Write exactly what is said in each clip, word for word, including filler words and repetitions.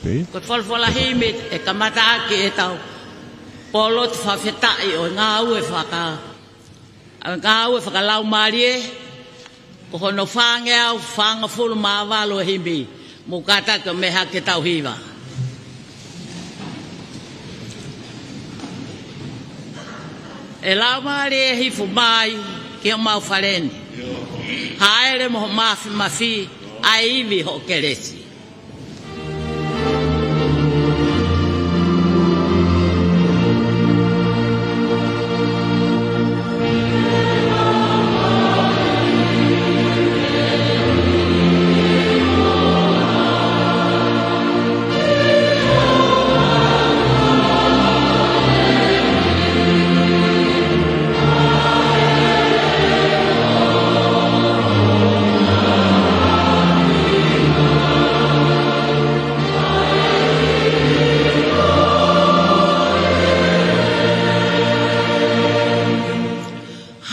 Ko e folofola himi ʻe kamata ʻaki ʻetau pōlotu fakafetaʻi ʻo e ngāue faka-, ʻo e ngāue fakalaumālie, ko hono fāngeau fāngofulu mā valu e himi, mou kātaki ʻo meʻa hake ke tau hiva. ʻE Laumālie, hifo mai ki homau fale ni. Hāʻele mo ho māfimafi, ʻa e ivi hoʻo kelesi.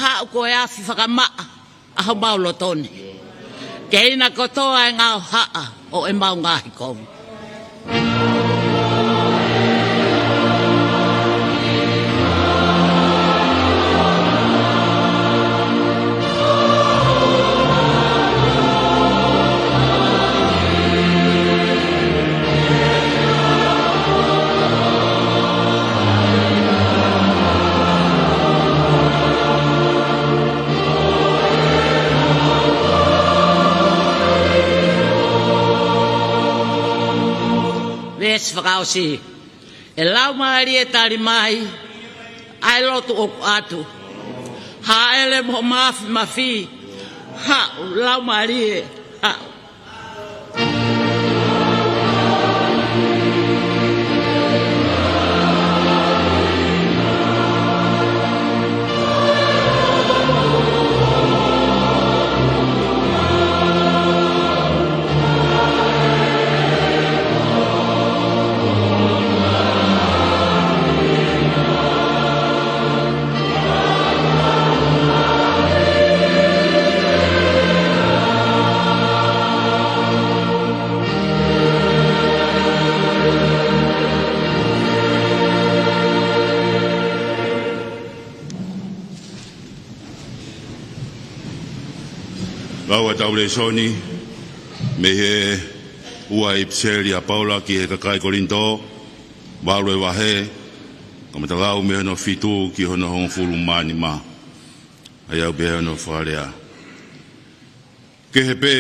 Haʻu ko e afi fakamaʻa ʻa homau loto ni. Ke ina kotoa e ngaahi haʻa ʻo ʻemau ngaahi kovi. Veesi fakaʻosi. ʻE Laumālie, tali mai ʻa e lotu ʻoku ʻatu. Hāʻele mo ho māfimafi. Haʻu Laumālie, haʻu. Lau ʻetau lēsoni mei he ua ʻipiseli ʻa Paula ki he kakai Kolinitō, valu e vahe, kamata lau mei hono fitu ki hono hongofulu mā nima. ʻA ia ʻoku pehē hono fakalea. Kehe pē,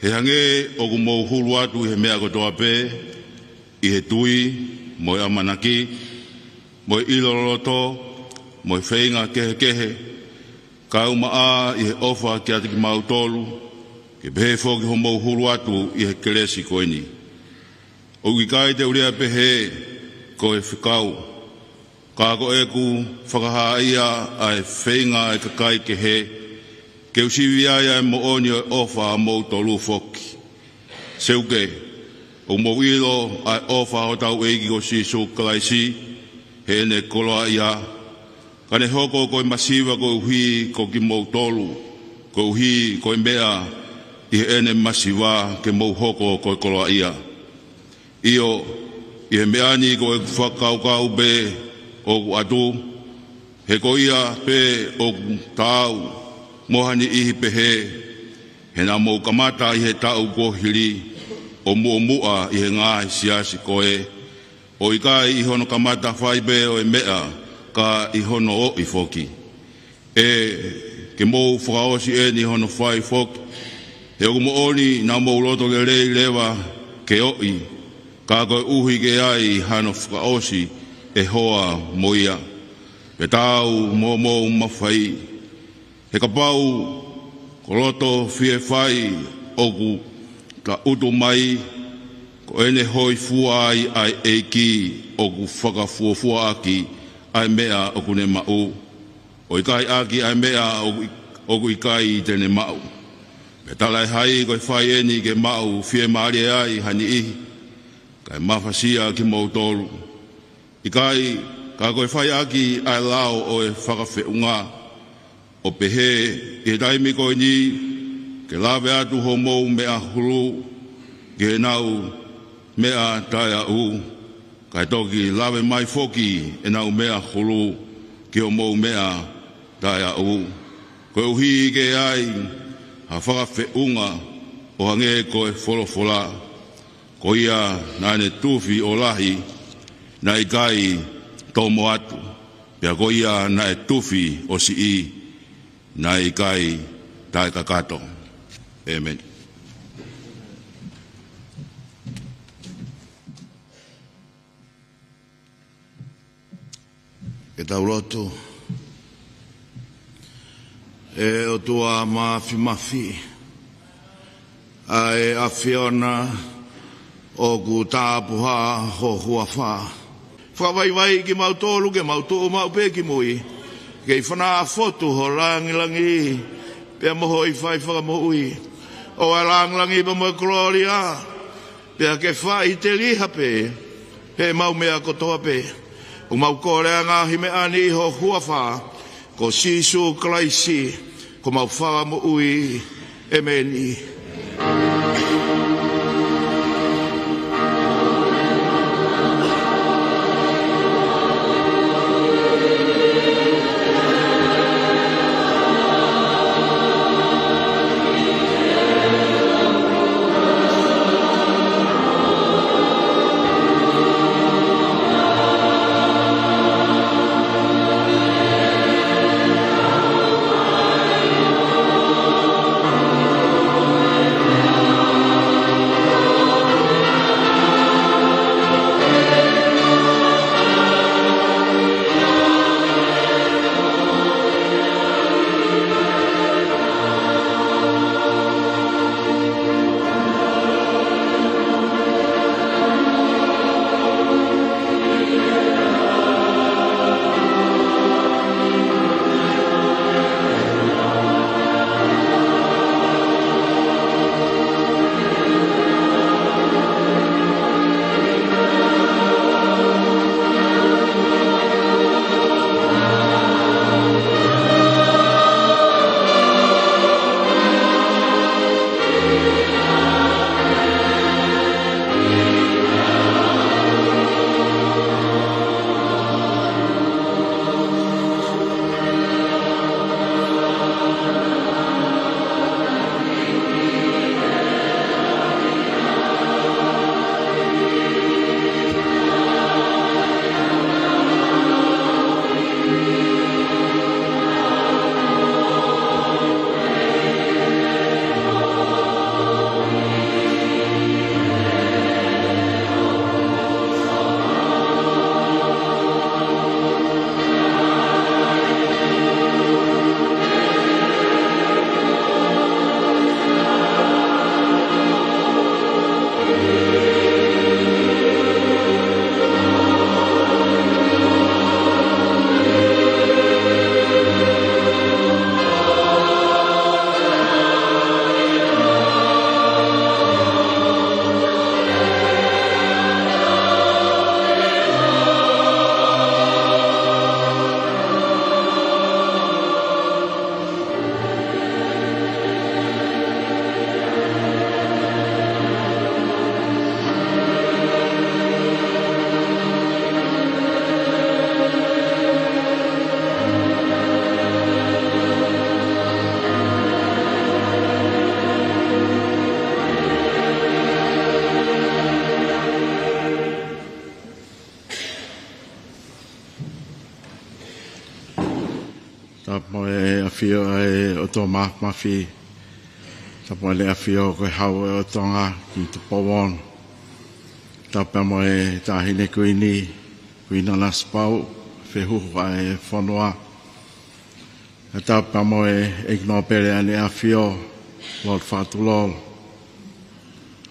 he hangē ʻoku mou hulu atu ʻi he meʻa kotoa pē, ʻi he tui, mo e ʻamanaki, mo e ʻilo loloto, mo e feinga kehekehe, kae ʻumaʻā ʻi he ʻofa kiate kimautolu, ke pehē foki hoʻomou hulu atu ʻi he kelesi ko eni. ʻOku ʻikai te u lea pehē ko e fekau, ka ko ʻeku fakahaaʻi ʻa e feinga ʻa e kakai kehe, ke u sivi ai ʻa e moʻoni ʻo e ʻofa ʻamoutolu foki. Seuke, ʻoku mou ʻilo ʻa e ʻofa ʻa hotau ʻEiki ko Sīsū Kalaisi, heʻene koloaʻia, ka ne hoko ko e masiva koeʻuhi ko kimoutolu, koeʻuhi ko e meʻa ʻi heʻene masiva ke mou hoko ko e koloaʻia. ʻIo, ʻi he meʻa ni ko ʻeku fakakaukau pē ʻoku ʻatu, he ko ia pē ʻoku taau mo ha niʻihi pehē, he naʻa mou kamata ʻi he taʻu kuo hili ʻo muʻomuʻa ʻi he ngaahi siasi ko ē, ʻo ʻikai ʻi hono kamata fai pē ʻo e meʻa, ka ʻi hono oʻi foki. ʻE, ke mou fakaʻosi eni hono fai foki, he ʻoku moʻoni naʻa mou loto lelei leva ke oʻi, ka koeʻuhi ke ʻi ai hano fakaʻosi ʻe hoa mo ia. Pea taau mo hoʻomou mafai. He kapau ko loto fie fai ʻoku tangutu mai, ko ʻene hōifua ai ʻa e ʻEiki ʻoku fakafuofuaʻaki ʻa e meʻa ʻoku ne maʻu, ʻo ʻikai ʻaki ʻa e meʻa ʻoku, ʻoku ʻikai te ne maʻu. Pea talaʻehai ko e fai eni ke maʻu fiemālie ai ha niʻihi, kae mafasia kimoutolu. ʻIkai, ka ko e fai ʻaki ʻa e lao ʻo e fakafeʻunga, ʻo pehē ʻi he taimi ko eni, ke lave atu hoʻomou meʻa hulu ki heʻenau meʻa taʻeʻaʻu, kae toki lave mai foki ʻenau meʻa hulu ki hoʻomou meʻa taʻeʻaʻu, koeʻuhi ke ʻi ai ha fakafeʻunga ʻo hangē ko e folofola: Ko ia naʻa ne tufi ʻo lahi, naʻe ʻikai tomo atu; pea ko ia naʻe tufi ʻo siʻi, naʻe ʻikai taʻekakato. ʻĒmeni. Ke tau lotu. ʻE ʻOtua Māfimafi, ʻa e ʻAfiona, ʻoku tapuhā ho huafa. Fakavaivaiʻi kimautolu ke mau tuʻu maʻu pē ki mui, ke kei fanā fotu ho langilangi pea mo hoʻo fai fakamoʻui. ʻO ʻa e langilangi pea mo e kolōlia, pea ke faʻiteliha pē heʻemau meʻa kotoa pē. ʻOku mau kole ʻa e ngaahi meʻa ni ʻi ho huafa, ko Sīsū Kalaisi, ko homau Fakamoʻui. ʻĒmeni. Tapu mo e ʻafio ʻa e ʻOtua Māfimafi. Tapu mo ʻene ʻafio ko e Hau ʻo e ʻOtua ki Tupou Ono. Tapu pea mo e Taʻahine Kuini, Kuini Nanasipauʻu, fehuhu ʻa e fonua. Tapu pea mo e ʻEiki Nōpele ʻa ʻene ʻafio, Lord Fakatulolo,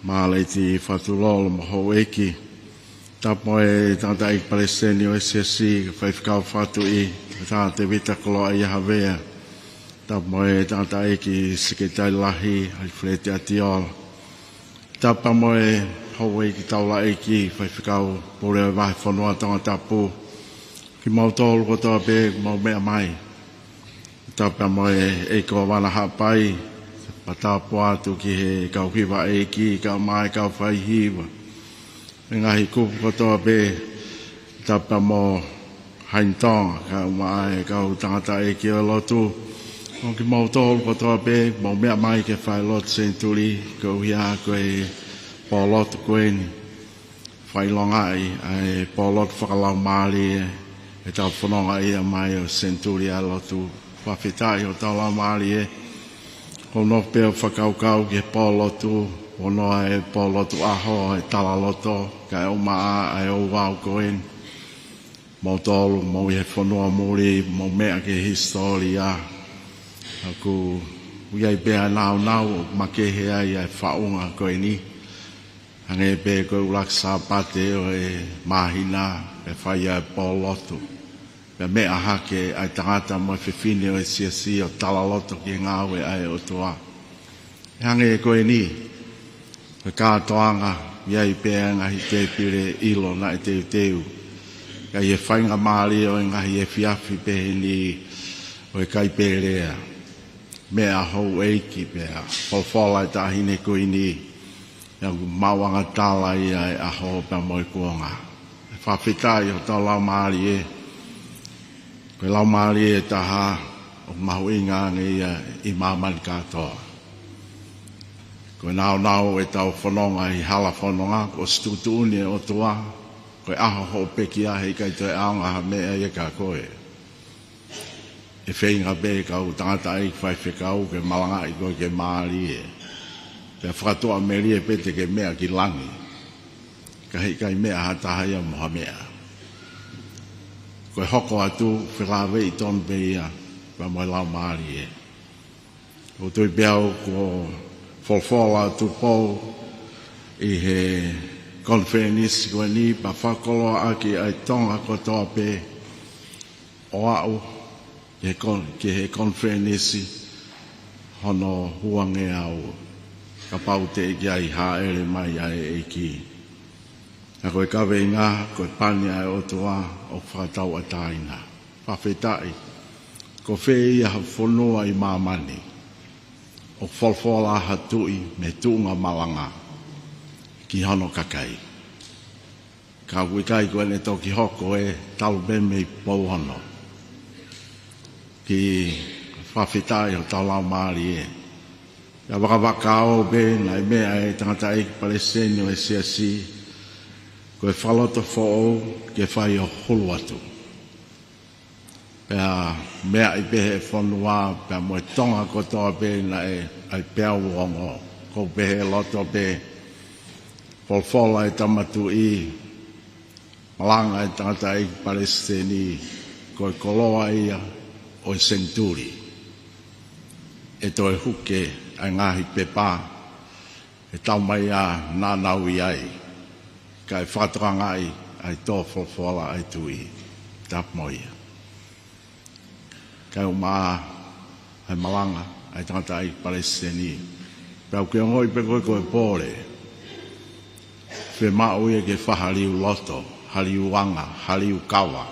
Māleti Fakatulolo mo e houʻeiki. Tapu mo e tangataʻeiki palesiteni ʻo e siasi, Faifekau Fakatuʻi, Tangata Tēvita Koloaʻia Havea. Tapu mo e tangataʻeiki sekelitali lahi, ʻAlifeleti ʻAtiola. Tapu pea mo e houʻeiki taulaʻeiki, Faifekau Pule ʻo e Vahefonua Tongatapu. Kimautolu kotoa pē ʻoku mou meʻa mai. Tapu pea mo e ʻEiki Kōvana Haʻapai, pea tapu atu ki he kau hiva ʻeiki, kau mai, kau faihiva. Ngaahi kupu kotoa pē, tapu mo Hainitonga, kae ʻumaʻā e kau tangataʻeiki ʻo e lotu. Mo kimoutolu kotoa pē, mou meʻa mai ki he falelotu Senituli, koeʻuhi ko e pōlotu ko eni. Fakaʻilongaʻi ʻa e pōlotu fakalaumālie ʻetau fononga ia mai ʻo e Senituli ʻa e lotu. Fakafetaʻi hotau laumālie. Ko hono pē ʻo fakakaukau ki he pōlotu, ʻo noa e pōlotu ʻaho, e talaloto, kae ʻumaʻā ʻa e ouau ko eni. Moutolu, mou ʻi he fonua muli, mou meʻa ki he hisitōlia. ʻOku ʻi ai pē ʻa e nāunau, ʻoku makehe ai ʻa e faʻunga ko eni. Hangē pē ko e ʻuluaki Sāpate ʻo e māhina, ʻe fai ai e pōlotu. Pea meʻa hake ʻa e tangata mo e fefine ʻo e siasi ʻo talaloto ki he ngāue ʻa e ʻOtua. ʻE hangē ko eni, ko e kātoanga, ʻi ai pē ʻa e ngaahi tēpile ʻilo naʻe teuteu. Ka ʻi he faingamālie ʻo e ngaahi efiafi pehē ni ʻo e kai pēlea. Meʻa houʻeiki pea, folofola e Taʻahine Kuini, ʻa ia ʻoku maʻuʻanga tala ia e ʻaho pea mo e kuonga. Fakafetaʻi hotau laumālie, ko e laumālie ʻe taha, ʻoku mahuʻinga ange ia ʻi māmani kātoa. Ko e nāunau ʻetau fononga ʻi hala fononga, kuo ʻosi tuʻutuʻuni e ʻOtua, ko e ʻaho hoʻo pekia heʻikai toe ʻaonga ha meʻa ia kia koe. ʻE feinga pē kau tangataʻeiki faifekau ke malangaʻi koe ke mālie. Pea fakatuʻamelie pē te ke meʻa ki langi. Ka heʻikai meʻa ha taha ia mo ha meʻa. Ko e hoko atu, felāveʻi tonu pē ia, pea mo e laumālie. ʻOku ou tui pē au ko e folofola ʻa Tupou ʻi he konifelenisi ko eni, pea fakakoloaʻaki ʻa e Tonga kotoa pē, ʻo aʻu ki he kon-, ki he konifelenisi hono ua ngeau, kapau teʻeki ai hāʻele mai ʻa e ʻEiki. Ka ko e kaveinga, ko e pani ʻa e ʻOtua ʻoku fakatauʻatāina. Fakafetaʻi, ko fē ia ha fonua ʻi māmani, ʻoku folofola ha tuʻi mei he tuʻunga malanga ki hono kakai. Ka ʻoku ʻikai ko ʻene toki hoko ʻe talu pē mei Pouono. Ki he fakafetaʻi hotau laumālie. ʻA e vakavakao pē naʻe meʻa e tangataʻeiki palesiteni ʻo e siasi, ko e fakalotofoʻou ke fai ʻo hulu atu. Pea meʻa ai pē he fonua, pea mo e Tonga kotoa pē naʻe ʻai pē ʻa e ongo. Ko u pehē loto pē, folofola e Tama Tuʻi, malanga e tangataʻeiki palesiteni, ko e koloa ia ʻo e senituli. ʻE toe huke ʻa e ngaahi pepa, ʻe tau mai ʻa nānau ʻi ai, kae fakatokangaʻi ʻa e tō folofola ʻa e Tuʻi. Tapu mo ia. Kae ʻumaʻā ʻa e malanga ʻa e tangataʻeiki palesiteni. Pea ʻoku ke ongoʻi pē koe ko e pole. Fiemaʻu ia ke fai ha liu loto, ha liu anga, ha liu kava.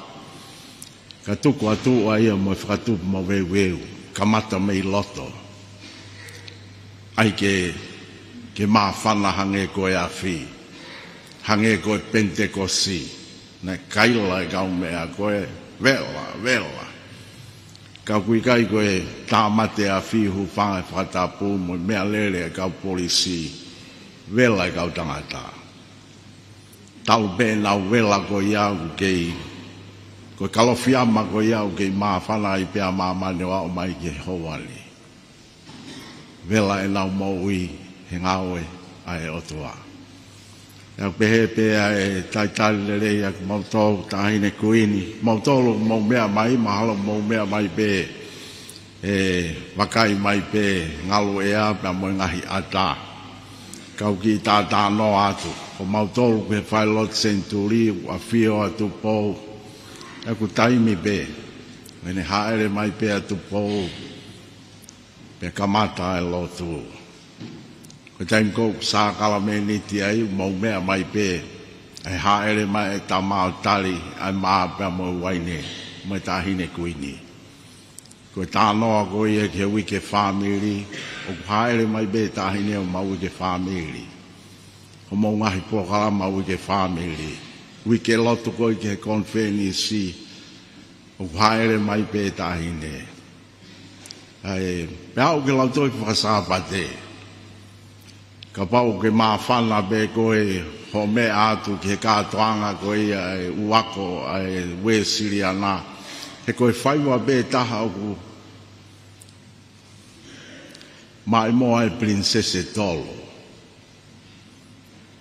Ka tuku atu ʻa ia mo e fakatupu mo veuveu, kamata mei loto. ʻAi ke, ke māfana hangē ko e afi, hangē ko e Penitekosi, naʻe kaila e kau meʻa ko e vela, vela. Ka ʻoku ʻikai ko e tāmate afi, hūfanga he fakatapu mo e meʻalele e kau polisi, vela e kau tangata. Talu pē ʻenau vela ko ia ʻoku kei, ko e kalofiama ko ia ʻoku kei māfana ai pē ʻa māmani ʻo aʻu mai ki he hovale. Vela ʻenau moʻui he ngāue ʻa e ʻOtua. ʻE au pehē pē ʻa e talitali lelei ʻa kimoutolu Taʻahine Kuini, moutolu mou meʻa mai, mahalo mou meʻa mai pē ʻe vakai mai pē ngalu ʻea pea mo e ngaahi ʻata. Ka u kiʻi tātānoa atu, ko mautolu ko e falelotu Senituli, ʻoku ʻafio ʻa Tupou, ʻoku taimi pē, ʻene hāʻele mai pē ʻa Tupou, pea kamata e lotu. Ko e taimi ko ē ʻoku sākalameniti ai, mou meʻa mai pē, ʻe hāʻele mai e tama ʻo tali ʻa e mā pea mo e uaine, mo e Taʻahine Kuini. Ko e tānoa ko ia ki he uike fāmili, ʻoku hāʻele mai pē Taʻahine ʻo ma uike fāmili. Ko hoʻomou ngaahi polokalama uike fāmili, uike lotu ko ē ki he konifelenisi, ʻoku hāʻele mai pē taʻahine. ʻAi, pea ʻoku ke lautohi fakasāpate. Kapau ʻoku ke māfana pē koe hoʻo meʻa atu ki he kātoanga ko ia ʻa e ʻū ako ʻa e Uēsiliana, he ko e faiva pē taha ʻoku maʻimoa e pilinisesi ʻe tolu.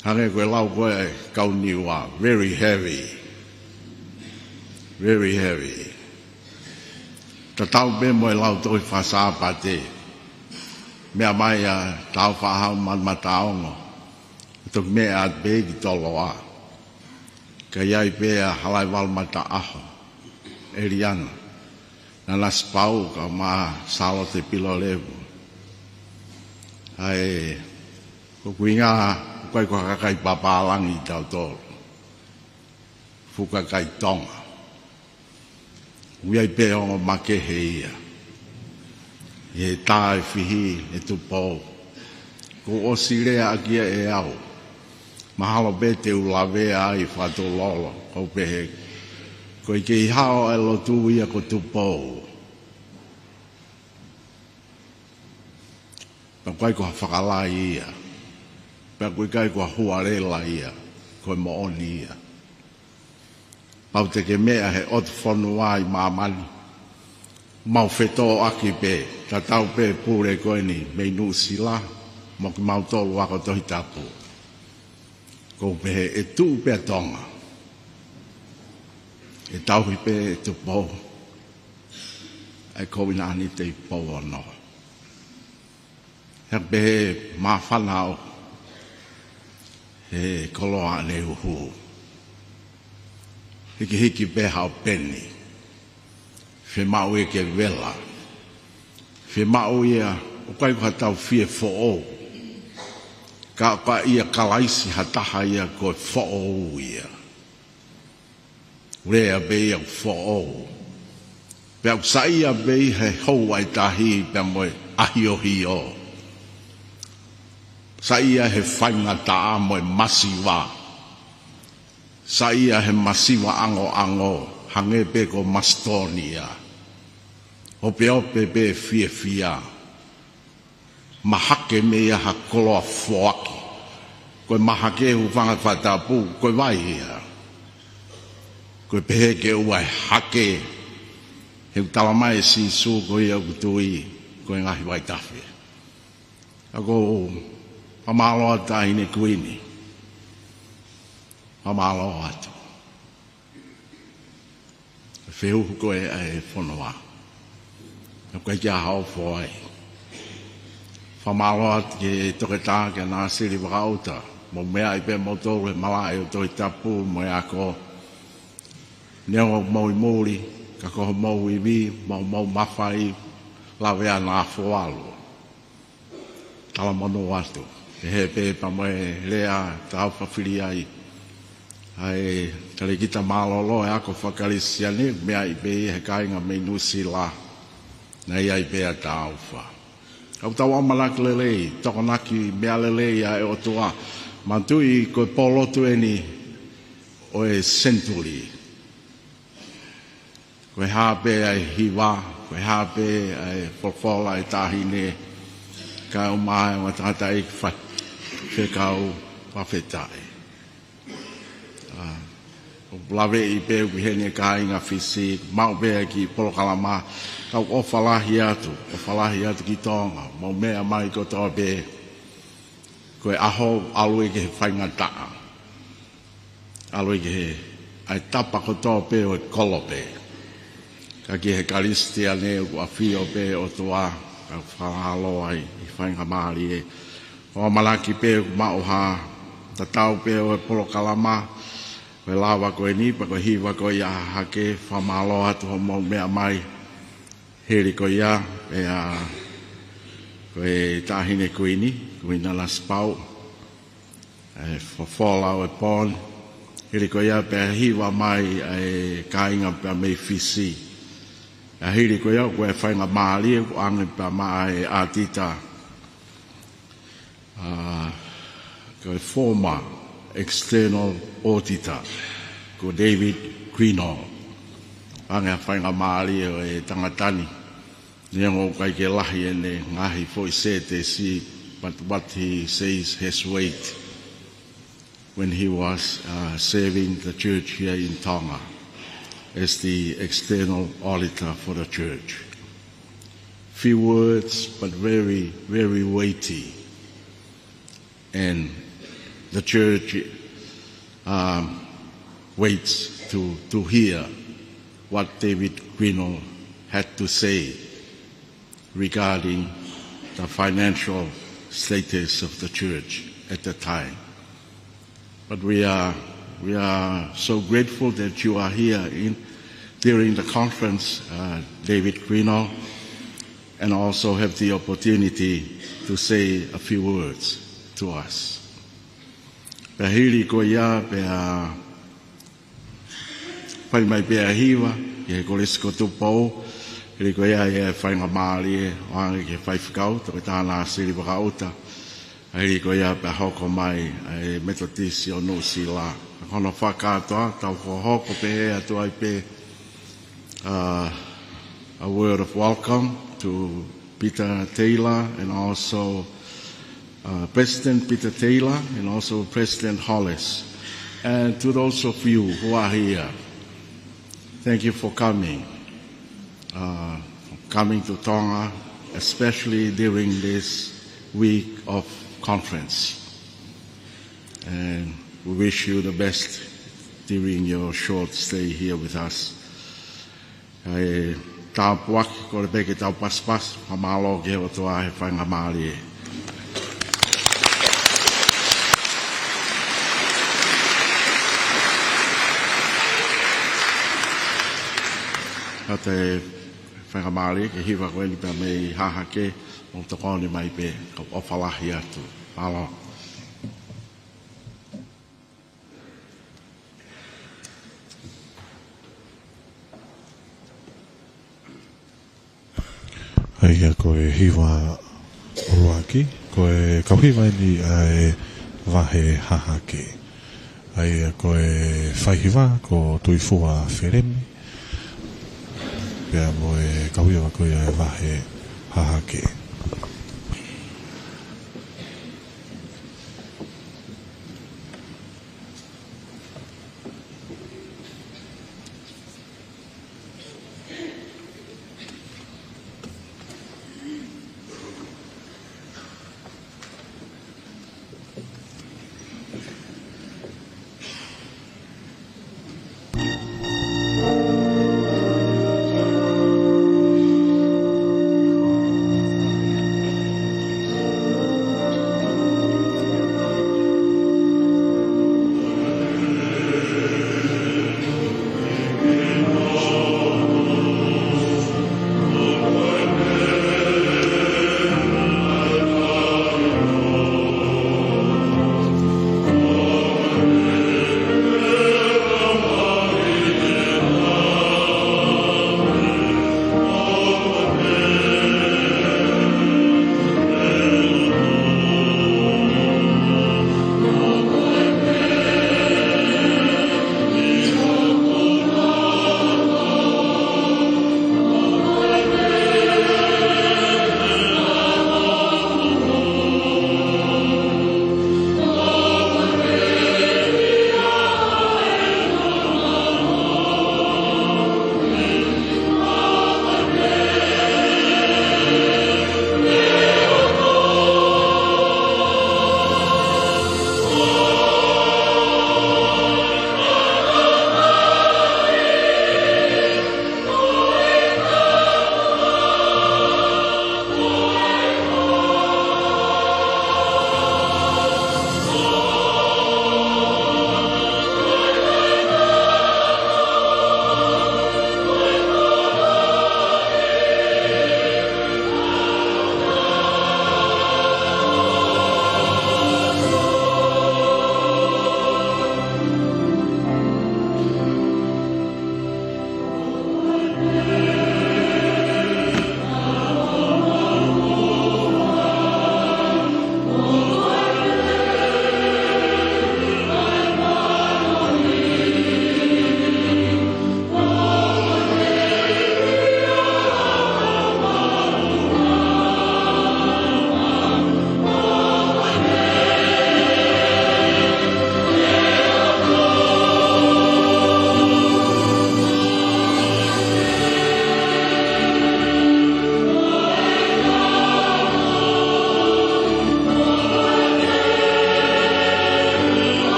Hangē ko e lau ko ē ʻa e kau Niua, very heavy. Very heavy. Tatau pē mo e lautohi fakasāpate. Meʻa mai ʻa Tāufaʻāhau Malimataongo, toki meʻa atu pē ki Toloa. Ka ʻi ai pē ʻa Halaivalumataʻaho, ʻEliana, Nanasipauʻu, kae ʻumaʻā Sālote Pilolevu. ʻAi, ko e ʻuhinga, ʻoku ʻikai ko ha kakai papālangi kitautolu. Fuʻu kakai Tonga. ʻOku ʻi ai pē ongo makehe ia ʻi he tā ʻe fihi ʻe Tupou. Kuo ʻosi lea ʻaki ia ʻe au. Mahalo pē te u lavea ai fakatulolo, ʻoku ou pehē, ko e kei hao ʻa e lotu ia ko Tupou. Pea ʻoku ʻikai ko ha fakalai ia. Pea ʻoku ʻikai ko ha hualela ia. Ko e moʻoni ia. Pau te ke meʻa he ʻotu fonua ʻi māmani. Mau fetōʻaki pē, tatau pē pule ko eni mei Nuʻusila, mo kimautolu ako Tohi Tapu. ʻOku ou pehē ʻe tuʻu pē ʻa Tonga. ʻE tauhi pē ʻe Tupou ʻa e kovinānite ʻi Pouono. He pehē māfana ʻo e koloa ʻaneuhu. Hikihiki pē haʻo peni. Fiemaʻu ia ke vela. Fiemaʻu ia, ʻoku ʻikai ko ha tau fie foʻou. Ka, ka ʻia Kalaisi ha taha ia ko e foʻou ia. Lea pē ia ʻoku foʻou. Pea ʻoku saiʻia pē ʻi he hou ʻa e tahi pea mo e ʻahiohio. Saiʻia he faingataʻa mo e masiva. Saiʻia he masiva ʻangoʻango, hangē pē ko Masitōnia. Opeope pē fiefia. Mahake mei ai ha koloa foaki. Ko e mahake, hūfanga he fatapu, ko e vai ia. Ko e pehē ke ʻoua ʻe hake, he ʻoku talamai ʻe Sīsū ko ia ʻoku tui, ko e ngaahi vaitafe. ʻA ko e fakamālō atu Taʻahine Kuini. Fakamālō atu. Fehuhu ko ē ʻa e fonua. ʻOku ʻikai ke ʻi ai ha ofo ai. Fakamālō atu ki he toketā, kia Nāsili Vakaʻuta. Mou meaʻi pē moutolu he malaʻe ʻo e Tohi Tapu mo e ako. Neongo mou ʻi muli, ka ko homou ivi, mo homou mafai, lavea naʻa foalu. Talamonū atu. Pehē pē pea mo e lea, Tāufa fili ai. ʻAi, talēkita mālōlō e ako fakakalisitiane, meaʻi pē ʻe he kāinga mei Nuʻusila. Naʻe ʻi ai pē ʻa Tāufa. ʻOku tau ʻamanaki lelei, tokonaki meʻa lelei ʻa e ʻOtua. Manatuʻi ko e pōlotu eni ʻo e senituli. Ko e hā pē ʻa e hiva, ko e hā pē ʻa e folofola ʻa e Taʻahine, kae ʻumaʻā e ongo tangataʻeiki fa-, fekau fakafetaʻi. ʻA, ʻoku laveʻi pē ʻoku ʻi heni e kāinga Fisi, maʻu pē ʻa e kiʻi polokalama, kau ʻofa lahi atu, ʻofa lahi atu ki Tonga, mou meʻa mai kotoa pē, ko e ʻaho ʻalu ia ki he faingataʻa. ʻAlu ia ki he, ʻa e tapa kotoa pē ʻo e kolope. Ka ki he Kalisitiane ʻoku ʻafio pē ʻOtua, ka fakamālō ai ʻi he faingamālie. ʻOku ʻamanaki pē ʻoku maʻu ha tatau pē ʻo e polokalama, ko e lava ko eni, pea ko e hiva ko ia ʻa Hahake, fakamālō atu hoʻomou meʻa mai. Hili ko ia, pea ko e Taʻahine Kuini, Kuini Nanasipauʻu. ʻA e fofola ʻo e pōni. Hili ko ia pea hiva mai ʻa e kāinga pea mei Fisi. ʻA hili ko ia ko e faingamālie ʻoku ʻoange pea maʻa e ʻātita. ʻA, Ko e former external auditor, ko David Greenall. Hangē ha faingamālie ʻo e tangata ni, neongo ʻoku ʻikai ke lahi ʻene ngaahi foʻi sētesi, but what he says has weight when he was, uh, serving the church here in Tonga as the external auditor for the church. Few words, but very, very weighty. And the church, um, waits to, to hear what David Greenall had to say regarding the financial status of the church at the time. But we are, we are so grateful that you are here in, during the conference, uh, David Greenall, and also have the opportunity to say a few words to us. Pea hili ko ia, pea fai mai pē ʻa e hiva ki he Kolisi ko Tupou, hili ko ia ʻa e faingamālie ʻo ʻoange ki he faifekau, Toketā Nāsili Vakaʻuta, ʻa hili ko ia pea hoko mai ʻa e Metotisi ʻo Nuʻusila. Ko hono fakakātoa, tau hokohoko pē atu ai pē, uh, a word of welcome to Peter Taylor and also, uh, President Peter Taylor and also President Hollis. And to those of you who are here, thank you for coming, uh, coming to Tonga, especially during this week of conference. And we wish you the best during your short stay here with us. ʻA e tāpuaki, kole pē ke tau pasipasi, fakamālō ki he ʻOtua he faingamālie. ʻA e faingamālie ke hiva ko eni pea mei Hahake, ʻo tokoni mai pē, ka ʻofa lahi atu. Mālō. ʻA ia ko e hiva ʻuluaki, ko e kau hiva eni ʻa e vahe Hahake. ʻA ia ko e faihiva ko Tuifua Felemi, pea mo e kau hiva ko ia ʻa e vahe Hahake.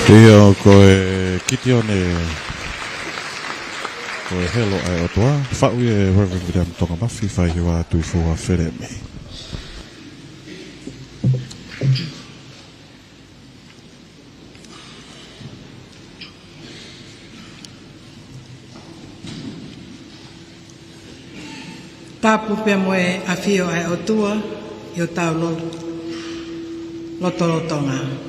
ʻIo, ko e Kitione, ko e Helo ʻa e ʻOtua, faʻu ʻe Reverend William Tongamafi, Faʻihiva Tuʻifua Felemi. Tapu pea mo e ʻafio ʻa e ʻOtua ʻi hotau lo-, lotolotonga.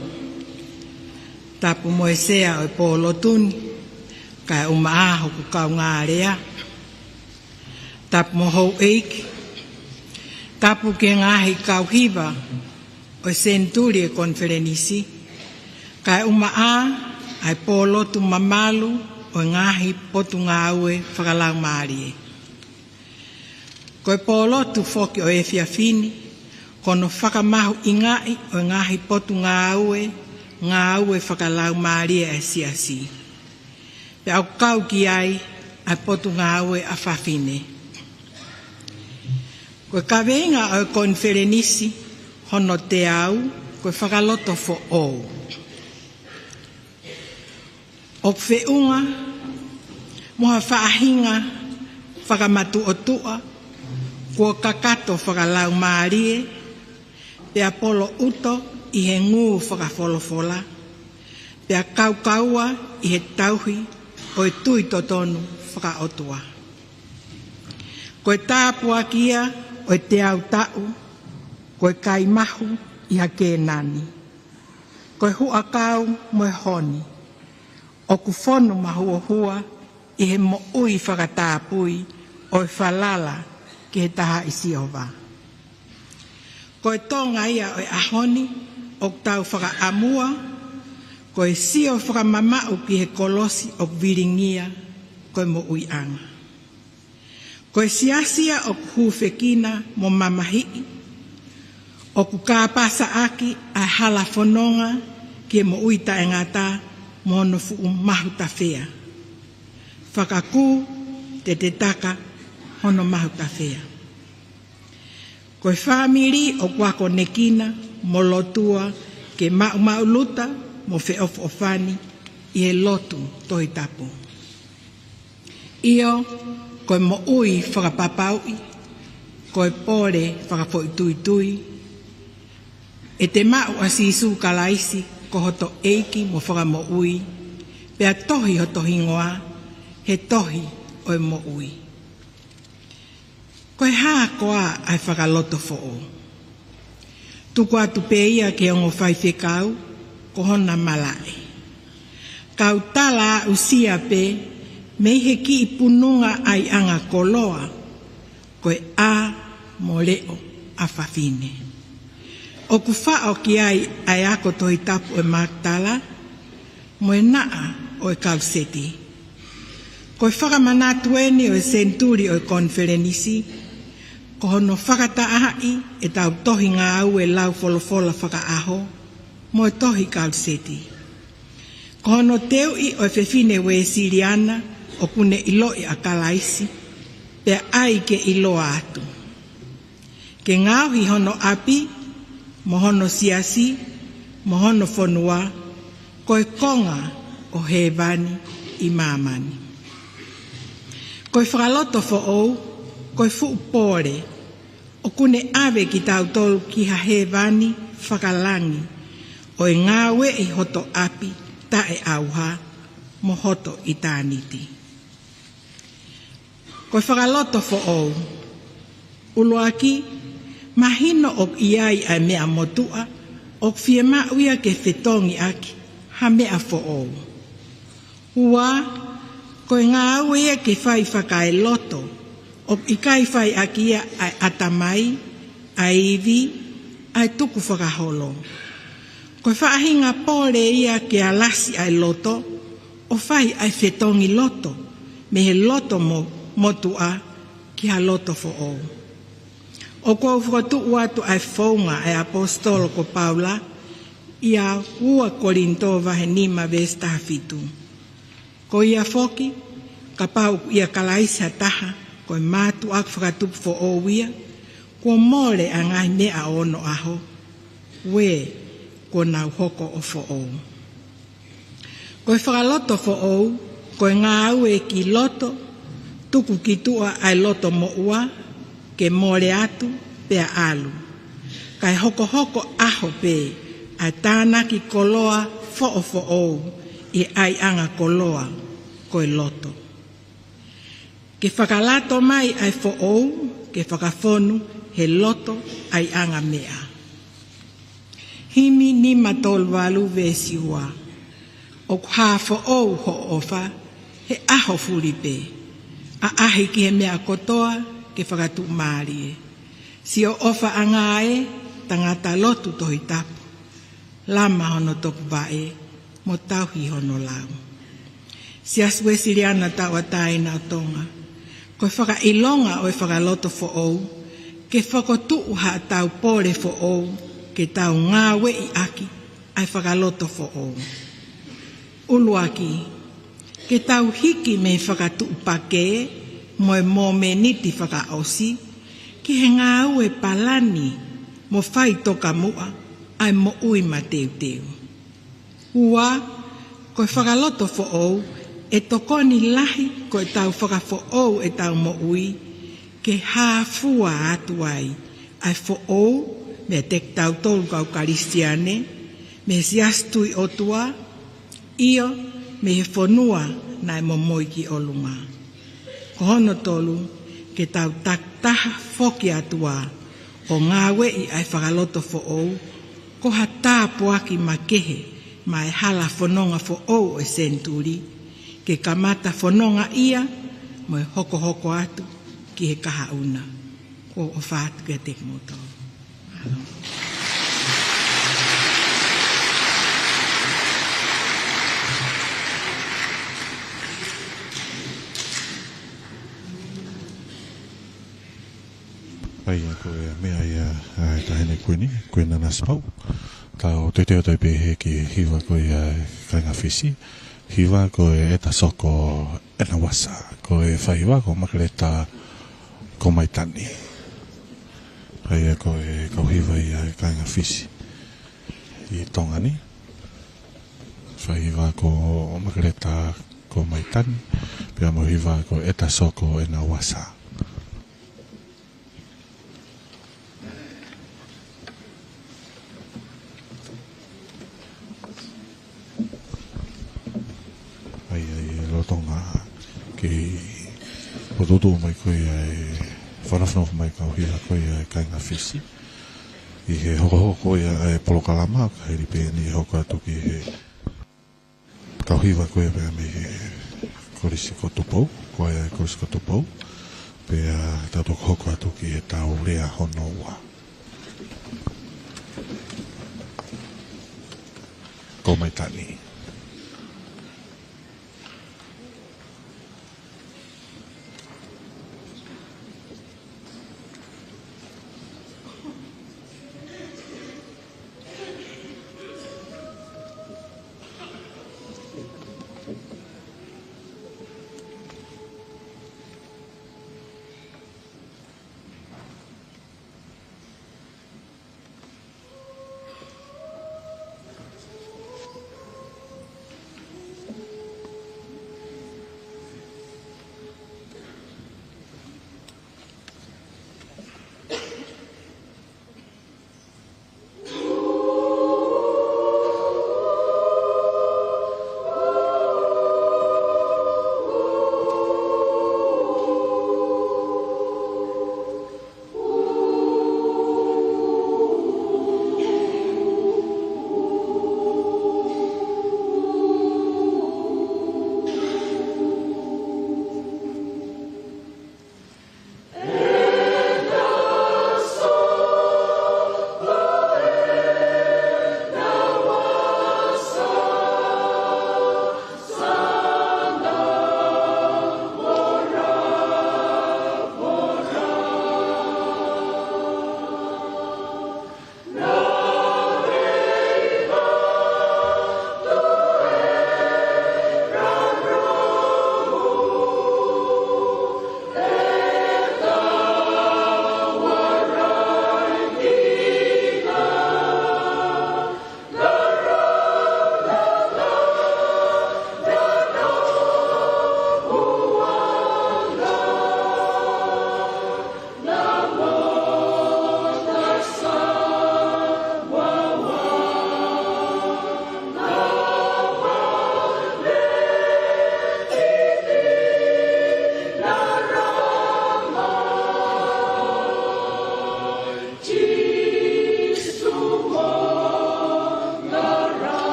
Tapu mo e sea ʻo e pō lotu ni, kae ʻumaʻā hoku kaungālea. Tapu mo houʻeiki. Tapu ki he ngaahi kau hiva ʻo e senituli ʻo e konifelenisi, kae ʻumaʻā ʻa e pō lotu mamalu ʻo e ngaahi potungāue fakalaumālie. Ko e pō lotu foki ʻo e efiafi ni, ko hono fakamahuʻingaʻi ʻo e ngaahi potungāue, ngāue fakalaumālie ʻa e siasi. Pea ʻoku kau ki ai ʻa e potungāue ʻa fafine. Ko e kaveinga ʻo e konifelenisi hono teau, ko e Fakalotofoʻou. ʻOku feʻunga mo ha faʻahinga fakamatuʻotuʻa kuo kakato fakalaumālie, pea poloʻuto ʻi he ngū fakafolofola, pea kaukaua ʻi he tauhi ʻo e tui totonu fakaʻotua. Ko e tāpuaki ia ʻo e teau taʻu, ko e kai mahu ʻi ha Kēnani. Ko e huʻakau mo e honi, ʻoku fonu mahuohua ʻi he moʻui fakatāpui ʻo e falala ki he Tahaʻi Sihova. Ko e Tonga ia ʻo e ʻaho ni ʻoku tau fakaʻamua, ko e sio fakamamaʻu ki he kolosi ʻoku vilingia ko e moʻuiʻanga. Ko e siasi ia ʻoku hūfekina mo mamahiʻi, ʻoku kāpasaʻaki ʻa e hala fononga ki he moʻui taʻengata mo hono fuʻu mahutafea. Fakakū tetetaka hono mahutafea. Ko e fāmili ʻoku akonekina mo lotua ke maʻumaʻuluta mo feʻofoʻofani ʻi he lotu Tohi Tapu. ʻIo, ko e moʻui fakapapauʻi, ko e pole fakafoʻituitui, ʻete maʻu ʻa Sīsū Kalaisi ko hoto ʻEiki mo Fakamoʻui, pea tohi hoto hingoa he tohi ʻo e moʻui. Ko e hā koā ʻa e Fakalotofoʻou? Tuku atu pē ia ki he ongo faifekau ko hona malaʻe. Kau tala aʻusia pē mei he kiʻi pununga ʻaiʻanga koloa, ko e ʻā mo leʻo ʻa fafine. ʻOku faʻo ki ai ʻa e ako Tohi Tapu ʻo e Makitala mo e naʻa ʻo e kaluseti. Ko e fakamanatu eni ʻo e senituli ʻo e konifelenisi, ko hono fakatahaʻi ʻetau tohi ngāue lau folofola fakaʻaho mo e tohi kaluseti. Ko hono teuʻi ʻo e fefine Uēsiliana ʻoku ne ʻiloʻi ʻa Kalaisi, pea ʻai ke ʻiloa atu. Ke ngaohi hono ʻapi, mo hono siasi, mo hono fonua, ko e konga ʻo hēvani ʻi māmani. Ko e Fakalotofoʻou, ko e fuʻu pole, ʻoku ne ʻave kitautolu ki ha hēvani fakalangi, ʻo e ngāueʻi hoto ʻapi taʻeʻauha, mo hoto ʻitāniti. Ko e Fakalotofoʻou. ʻUluaki, mahino ʻoku ʻi ai ʻa e meʻa motuʻa, ʻoku fiemaʻu ia ke fetongi ʻaki ha meʻa foʻou. Ua, ko e ngāue ia ke fai fakaeloto, ʻoku ʻikai fai ʻaki ia ʻa e ʻatamai, ʻa e ivi, ʻa e tukufakaholo. Ko e faʻahinga pole ia ke alasi ʻa e loto, ʻo fai ʻa e fetongi loto, mei he loto mo-, motuʻa ki ha loto foʻou. ʻOku ou fokotuʻu atu ʻa e founga ʻa e ʻaposetolo ko Paula, ʻia ua Kolinitō vahe nima veesi taha fitu. Ko ia foki, kapau ʻoku ʻia Kalaisi ha taha, ko e mātuʻaki fakatupu foʻou ia, kuo mole ʻa e ngaahi meʻa ʻo onoʻaho, ue, kuo nau hoko ʻo foʻou. Ko e fakalotofoʻou, ko e ngāue ki loto, tuku ki tuʻa ʻa e loto moʻua, ke mole atu, pea ʻalu. Kae hokohoko ʻaho pē ʻa e tānaki koloa foʻofoʻou ʻi he ʻaiʻanga koloa, ko e loto. Ke fakalato mai ʻa e foʻou, ke fakafonu he loto ʻaiʻanga meʻa. Himi nima tolu valu veesi ua. ʻOku hā foʻou hoʻo ʻofa, he ʻaho fuli pē. ʻAʻahi ki he meʻa kotoa, ke fakatuʻumālie. Siʻo ʻofaʻanga ē, tangata lotu Tohi Tapu. Lama hono topuvaʻe, mo tauhi hono lau. Siasi Uēsiliana Tauʻatāina ʻo Tonga, ko e fakaʻilonga ʻo e fakalotofoʻou, ke fokotuʻu haʻatau pole foʻou, ke tau ngāueʻi ʻaki ʻa e fakalotofoʻou. ʻUluaki, ke tau hiki mei he fakatuʻupakē mo e momeniti fakaʻosi, ki he ngāue palani mo faitokamuʻa ʻa e moʻui mateuteu. Ua, ko e fakalotofoʻou, ʻe tokoni lahi ko ʻetau fakafoʻou ʻetau moʻui, ke hā fua atu ai ʻa e foʻou meiate kitautolu kau Kalisitiane, mei he Siasi Tuʻi ʻOtua, ʻio, mei he fonua naʻe momoi ki ʻolunga. Ko hono tolu, ke tau takitaha foki atu ā ʻo ngāueʻi ʻa e fakalotofoʻou, ko ha tāpuaki makehe maʻa e hala fononga foʻou ʻo e senituli, ke kamata fonongaʻia mo e hokohoko atu ki he kahaʻu na. ʻOku ou ʻofa atu kiate kimoutolu. ʻA ia ko e meʻa ia, ʻa e Taʻahine Kuini, Kuini Nanasipauʻu. Tau teuteu atu ai pē he ki he hiva ko ia ʻa e kāinga Fisi. Hiva ko e ʻEta Soko ʻEna Uasa. Ko e faiva ko Makeleta Komaitani. ʻA ia ko e kau hiva ia ʻa e kāinga Fisi ʻi Tonga ni. Faiva ko Makeleta Komaitani, pea mo e hiva ko e ʻEta Soko ʻEna Uasa. ʻA ia, ʻa ia, lolotonga ke fokotuʻutuʻu mai ko ia e fanafana mai kau hiva ko ia ʻa e kāinga Fisi. ʻI he hokohoko ia ʻa e polokalama, ka hili pē eni ʻe hoko atu ki he kau hiva ko ia pea mei he Kolisi ko Tupou, ko ia Kolisi ko Tupou, pea tau toki hoko atu ki heʻetau lea hono ua. Komaitani.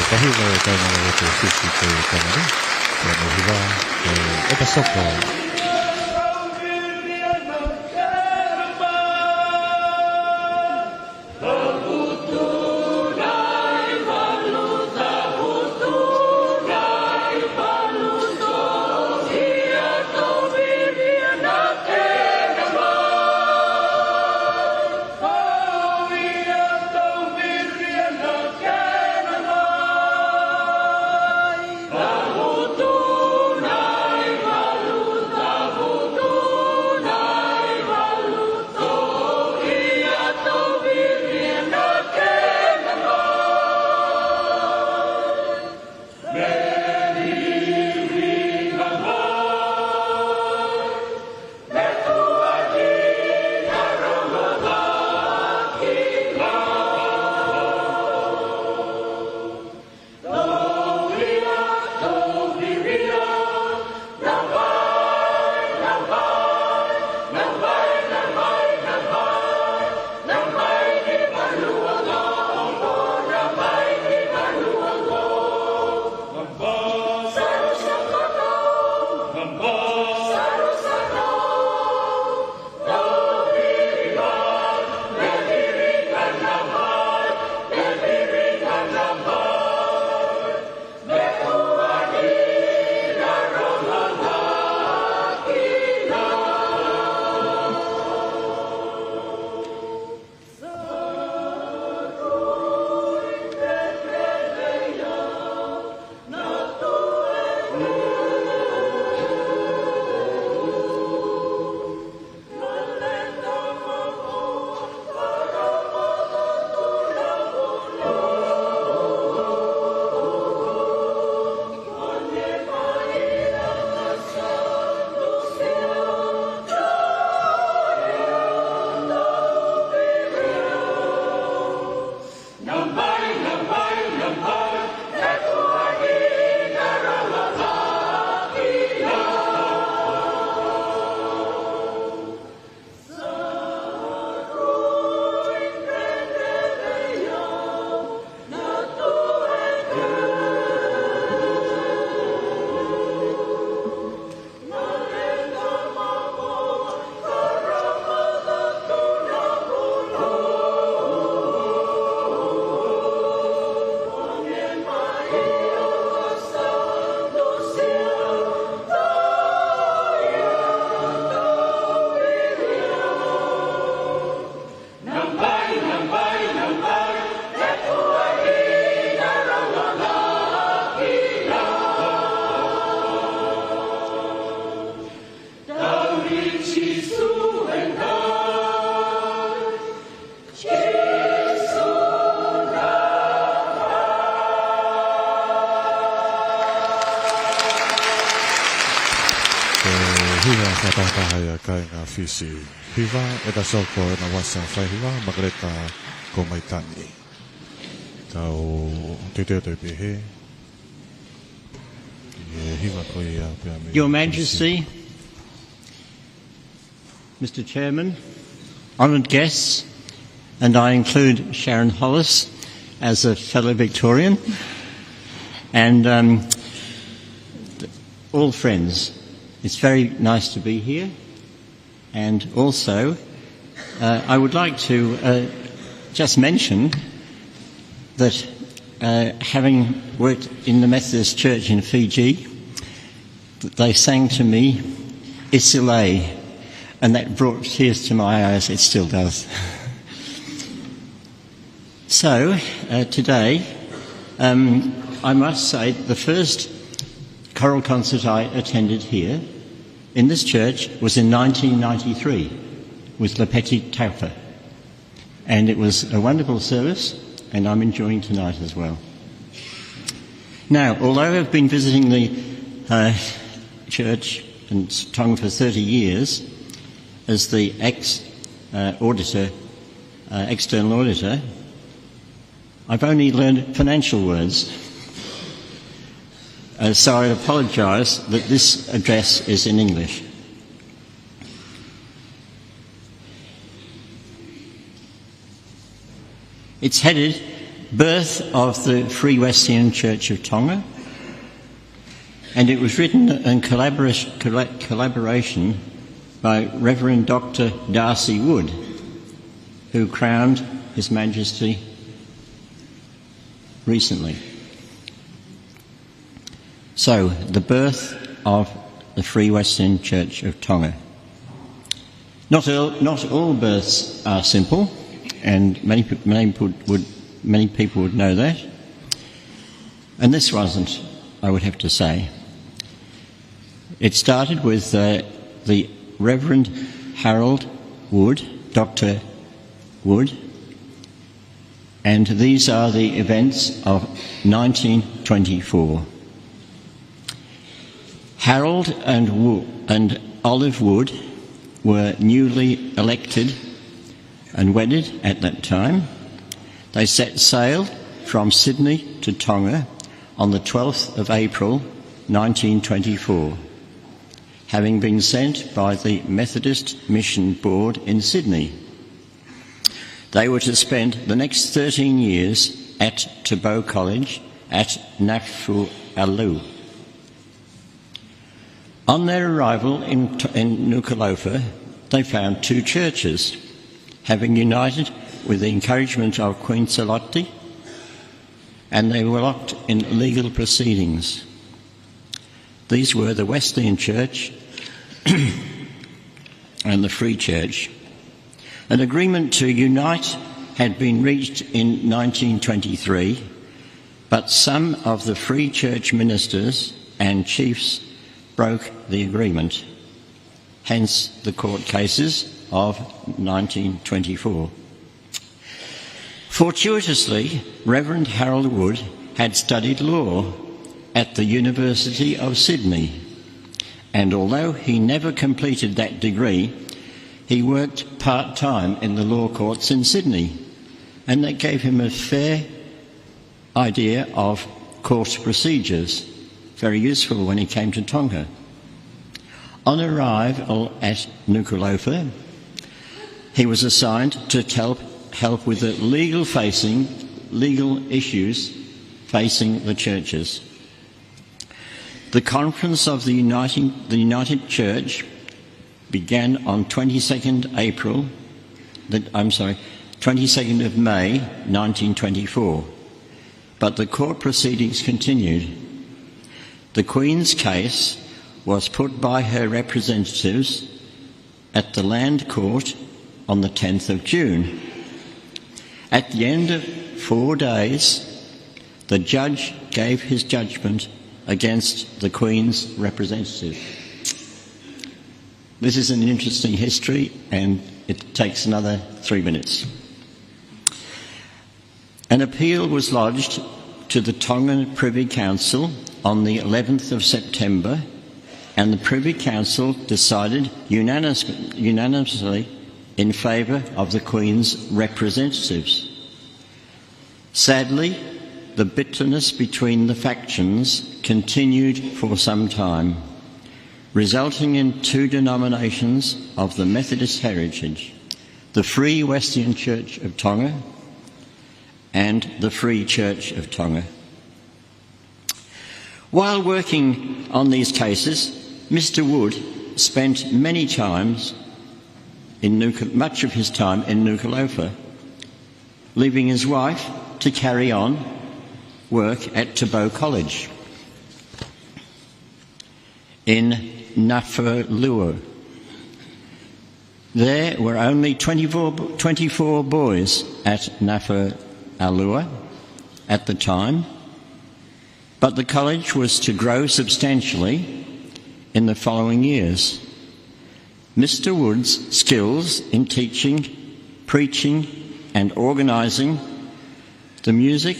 Ka hiva e kāinga ʻo e Fisi ko e kāinga ni, ko e hiva, ko e ʻEta Soko. Ko e hiva fakataha ia ʻa e kāinga Fisi. Hiva ʻEta Soko, ʻena uasa fai hiva, Makaleta Komaitangi. Tau teuteu atu pē he. ʻI he hiva ko ia pea mei Your Majesty, Mister Chairman, honoured guests, and I include Sharon Hollis as a fellow Victorian, and, um, all friends. It's very nice to be here, and also, uh, I would like to, uh, just mention that, uh, having worked in the Methodist Church in Fiji, they sang to me, "Isi Lei," and that brought tears to my eyes. It still does. So, uh, today, um, I must say the first choral concert I attended here in this church was in nineteen ninety-three with Lapeti Taufa. And it was a wonderful service, and I'm enjoying tonight as well. Now, although I've been visiting the, uh, church in Tonga for thirty years as the ex, uh, auditor, uh, external auditor, I've only learned financial words. Uh, so I apologise that this address is in English. It's headed Birth of the Free Wesleyan Church of Tonga, and it was written in collaboration, colla-, collaboration by Reverend Doctor Darcy Wood, who crowned His Majesty recently. So, the birth of the Free Wesleyan Church of Tonga. Not all, not all births are simple, and many pe-, many people would, many people would know that. And this wasn't, I would have to say. It started with, uh, the Reverend Harold Wood, Doctor Wood, and these are the events of nineteen twenty-four. Harold and Wo-, and Olive Wood were newly elected and wedded at that time. They set sail from Sydney to Tonga on the twelfth of April nineteen twenty-four, having been sent by the Methodist Mission Board in Sydney. They were to spend the next thirteen years at Tabou College at Nafualu. On their arrival in T-, in Nuku'alofa, they found two churches, having united with the encouragement of Queen Sālote, and they were locked in legal proceedings. These were the Wesleyan Church and the Free Church. An agreement to unite had been reached in nineteen twenty-three, but some of the Free Church ministers and chiefs broke the agreement, hence the court cases of nineteen twenty-four. Fortuitously, Reverend Harold Wood had studied law at the University of Sydney, and although he never completed that degree, he worked part-time in the law courts in Sydney, and that gave him a fair idea of court procedures, very useful when he came to Tonga. On arrival at Nuku'alofa, he was assigned to help, help with the legal facing, legal issues facing the churches. The conference of the Uniting, the United Church began on twenty-second April, the, I'm sorry, twenty-second of May nineteen twenty-four, but the court proceedings continued. The Queen's case was put by her representatives at the Land Court on the tenth of June. At the end of four days, the judge gave his judgment against the Queen's representative. This is an interesting history, and it takes another three minutes. An appeal was lodged to the Tongan Privy Council on the eleventh of September, and the Privy Council decided unanimous-, unanimously in favour of the Queen's representatives. Sadly, the bitterness between the factions continued for some time, resulting in two denominations of the Methodist heritage, the Free Wesleyan Church of Tonga and the Free Church of Tonga. While working on these cases, Mister Wood spent many times in Nuku-, much of his time in Nuku'alofa, leaving his wife to carry on work at Tabou College in Nafualu. There were only twenty-four, twenty-four boys at Nafualu at the time, but the college was to grow substantially in the following years. Mister Wood's skills in teaching, preaching, and organising the music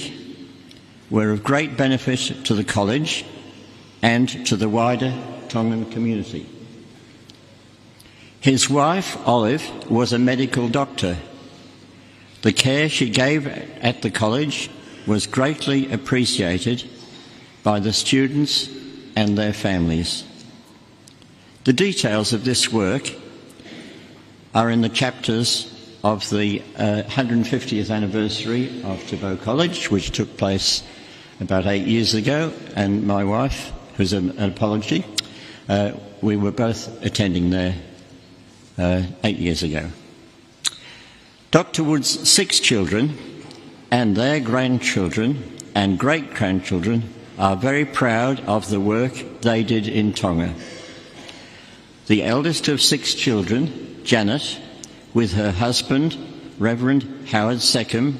were of great benefit to the college and to the wider Tongan community. His wife, Olive, was a medical doctor. The care she gave at the college was greatly appreciated by the students and their families. The details of this work are in the chapters of the uh, hundred fiftieth anniversary of Turbo College, which took place about eight years ago, and my wife, who's an, an apology, uh, we were both attending there uh, eight years ago. Doctor Wood's six children and their grandchildren and great-grandchildren are very proud of the work they did in Tonga. The eldest of six children, Janet, with her husband, Reverend Howard Seccombe,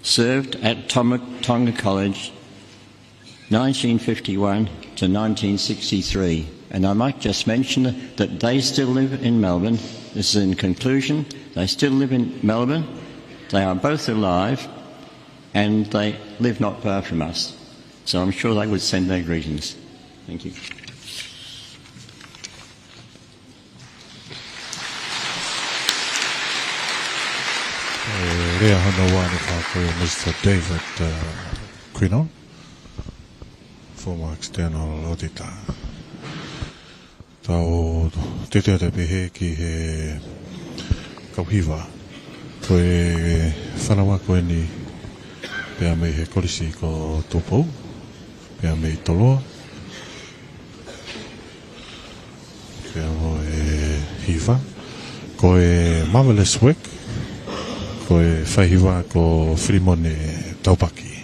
served at Tom- Tonga College, nineteen fifty-one to nineteen sixty-three. And I might just mention that they still live in Melbourne. This is in conclusion. They still live in Melbourne. They are both alive, and they live not far from us. So I'm sure they would send their greetings. Thank you. E lea hono ua ʻa Mister David, uh, Quinon, former external auditor. Tau teuteu atu pē ki he kau hiva. Ko e fānau ko eni pea mei he kolisi ko Tupou, pea mei Toloa, pea mo e hiva. Ko e Marvelous Work, ko e faihiva ko Filimone Taupaki.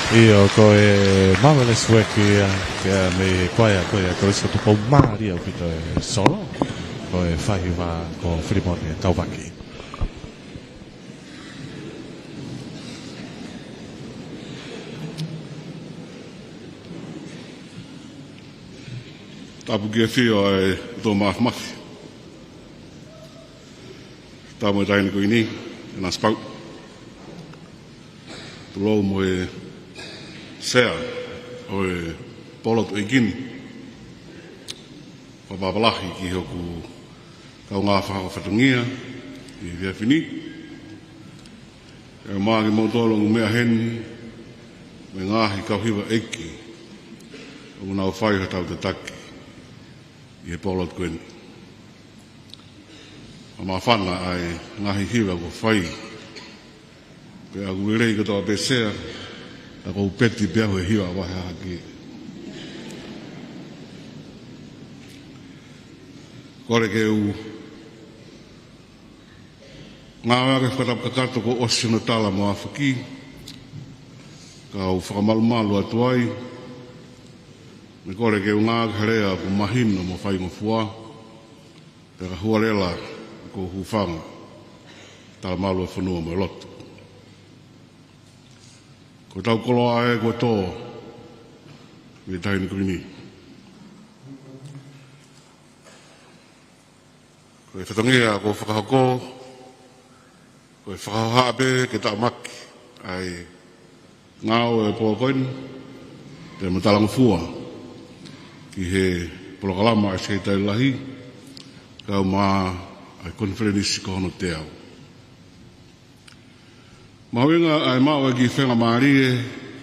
ʻIo, ko e Marvelous Work ia, pea mei he kuaea ko ia ʻa e Kolisi ko Tupou, mālie ʻaupito e solo, ko e faihiva ko Filimone Taupaki. Tapu ki he ʻafio ʻa e ʻOtua Māfimafi. Tapu mo e Taʻahine Kuini, ʻEna Sipau. Tulou mo e Sea ʻo e Pōlotu ʻEiki ni. Fakatapu lahi ki hoku kaungā fakafatongia ʻi he efiafi ni. ʻE mā kimoutolu ʻoku mou meʻa heni, mo e ngaahi kau hiva ʻeiki ʻoku nau fai haʻatau tataki ʻi he pōlotu ko eni. ʻA māfana ʻa e ngaahi hiva kuo fai. Pea ʻoku lelei kotoa pē Sea, ka ʻoku ou peti pē au he hiva ʻa Vahe Hahake. Kole ke u Ngāueʻaki e fakatapu kakato kuo ʻosi hono tala mo afaki, kau fakamalumalu atu ai, mo kole ke u ngāueʻaki ha lea ʻoku mahino mo faingofua, pea ka hualela ʻoku ou hūfanga, tala malu e fonua mo e lotu. Ko ʻetau koloa ē kuo tō mei he Taʻahine Kuini. Ko e fatongia kuo fakahoko, ko e fakahohaʻa pē ke taʻamaki ʻa e ngāue ʻo e pō ko eni, pea mo talangofua ki he polokalama ʻa e Sekelitali Lahi, kau mai ʻa e konifelenisi ko hono teau. Mahuʻinga ʻa e maʻu e kiʻi faingamālie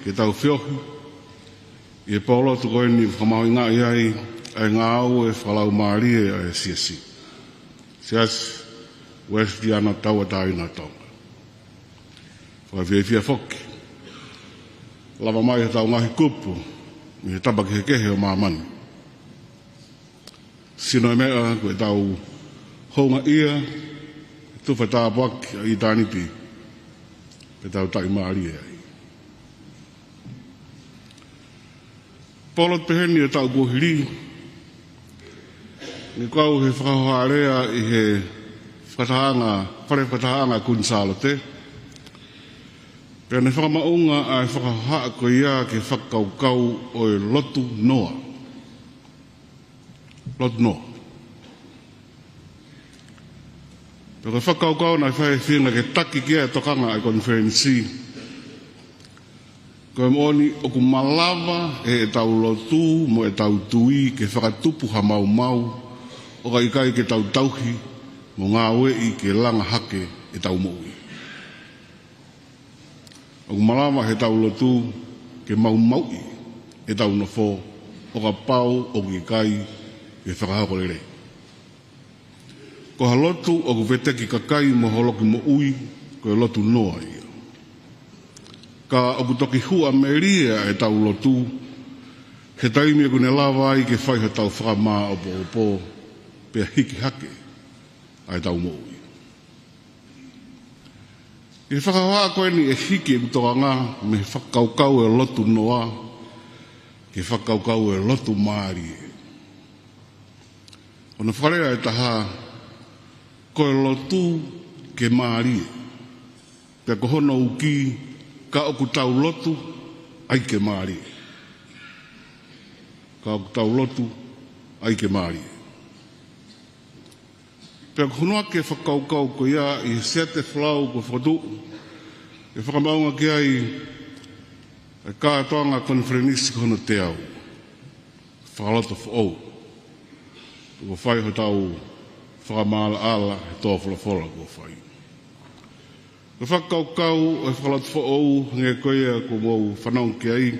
ke tau feohi ʻi he pōlotu ko eni, fakamahuʻingaʻi ai ʻa e ngāue fakalaumālie ʻa e Siasi, Siasi Uēsiliana Tauʻatāina ʻo Tonga. Fakafiefia foki, lava mai hotau ngaahi kupu mei he tapa kehekehe ʻo māmani. Sino e meʻa ko ʻetau houngaʻia, tufa tāpuaki ʻa ʻitāniti, pea tau taʻimālie ai. Pōlotu pehē ni ʻo e taʻu kuo hili, ne kau he fakahohaʻa lea ʻi he fakatahaʻanga, fale fakatahaʻanga Kuini Sālote, pea ne fakamaʻunga ʻa e fakahohaʻa ko ia ki he fakakaukau ʻo e lotu noa. Lotu noa. Pea ko e fakakaukau naʻe fai e feinga ke taki ki ai e tokanga ʻa e konifelenisi, ko e moʻoni ʻoku malava ʻe heʻetau lotu mo ʻetau tui ke fakatupu ha maumau ʻo ka ʻikai ke tau tauhi mo ngāueʻi ke langa hake ʻetau moʻui. ʻOku malava heʻetau lotu ke maumauʻi ʻetau nofo ʻo kapau ʻoku ʻikai ke fakahoko lelei. Ko ha lotu ʻoku veteki kakai mo holoki moʻui, ko e lotu noa ia. Ka ʻoku toki huʻa melie ʻetau lotu he taimi ʻoku ne lava ai ke fai hotau fakamāʻopoʻopo, pea hiki hake ʻa ʻetau moʻui. ʻI he fakahohaʻa ko eni ʻe hiki ʻeku tokanga mei he fakakaukau ʻo e lotu noa ki he fakakaukau ʻo e lotu mālie. Hono fakalea ʻe taha, ko e lotu ke mālie. Pea ko hono uki, ka ʻoku tau lotu ʻai ke mālie. Ka ʻoku tau lotu ʻai ke mālie. Pea ko hono ʻai ke fakakaukau ko ia ʻi he siate folau kuo fokotuʻu ke fakamaʻunga ki ai e kātoanga konifelenisi ko hono teau. Fakalotofoʻou. Kuo fai hotau fakamaʻalaʻala he tō folofola kuo fai. Ko e fakakaukau ʻo e fakalotofoʻou, hangē ko ia kuo mou fanongo ki ai,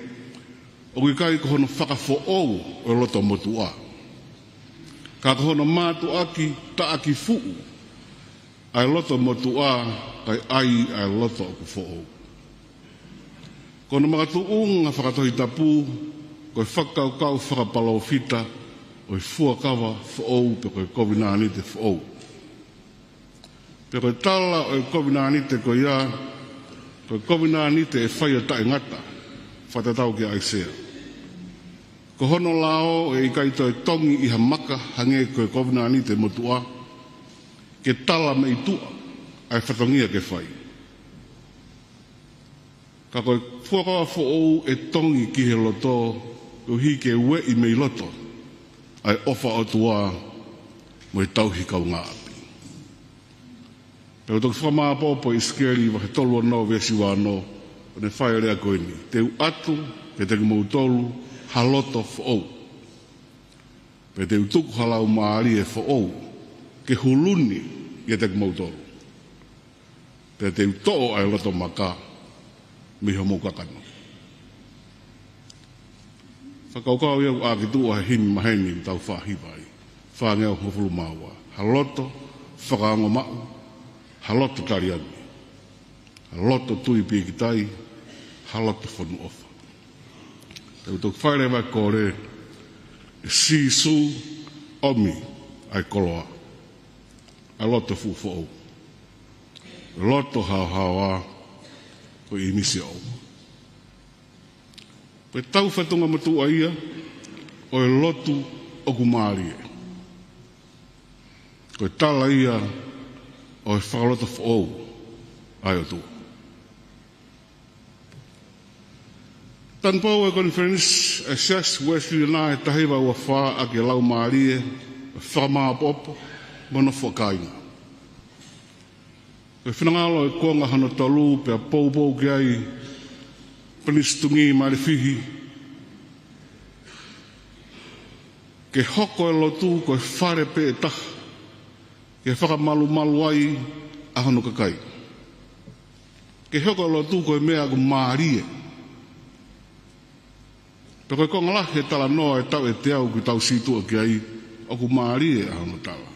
ʻoku ʻikai ko hono fakafoʻou ʻo e loto motuʻa, ka ko hono mātuʻaki taʻaki fuʻu ʻa e loto motuʻa, kae ʻai ʻa e loto ʻoku foʻou. Ko hono makatuʻunga fakatohitapu, ko e fakakaukau fakapalōfita ʻo e fuakava foʻou pe ko e kovinānite foʻou. Pea ko e tala ʻo e kovinānite ko ia, ko e kovinānite ʻe fai ʻo taʻengata, fakatatau kia ʻAisea. Ko hono lao ʻe ʻikai toe tongi ʻi ha maka hangē ko e kovinānite motuʻa, ke tala mei tuʻa ʻa e fatongia ke fai. Ka ko e fuakava foʻou ʻe tongi ki he loto, koeʻuhi ke ueʻi mei loto ʻa e ʻofa ʻOtua mo e tauhi kaungāʻapi. Pea ʻoku toki fakamāʻopoʻopo ʻe ʻIsikeli vahe tolu ono veesi ua ono, ʻo ne fai e lea ko eni: Te u ʻatu kiate kimoutolu ha loto foʻou, pea te u tuku ha laumālie foʻou ke huluni kiate kimoutolu. Pea te u toʻo ʻa e loto maka mei homou kakano. Fakakaukau ia ʻoku ʻākituʻa he himi maheni ʻoku tau faʻa hiva ai, fāngeau hongofulu mā ua. Ha loto fakaongo maʻu, ha loto taliangi, ha loto tui pīkitai, ha loto fonu ʻofa. Te u toki fai leva e kole, ʻe Sīsū, ʻomi ʻa e koloa, ʻa e loto fuʻu foʻou. Loto haohaoa, ko e ʻīmisi ʻo e ʻOtua. Ko e tau fatongia motuʻa ia ʻo e lotu ʻoku mālie. Ko e tala ia ʻo e fakalotofoʻou ʻa e ʻOtua. Tanupou e konifelenisi ʻa e Siasi Uēsiliana ʻi he taha hiva ua fā ʻaki e laumālie, fakamāʻopoʻopo mo hono fakakāinga. Ko e finangalo e kuonga hono tolu pea poupou ki ai Pilinisi Tungī Malifihi, ke hoko e lotu ko e fale pē ʻe taha ke fakamalumalu ai ʻa hono kakai. Ke hoko e lotu ko e meʻa ʻoku mālie. Pea ko e konga lahi e talanoa e taʻu ʻe teau ʻoku tau sītuʻa ki ai, ʻoku mālie ʻa hono tala.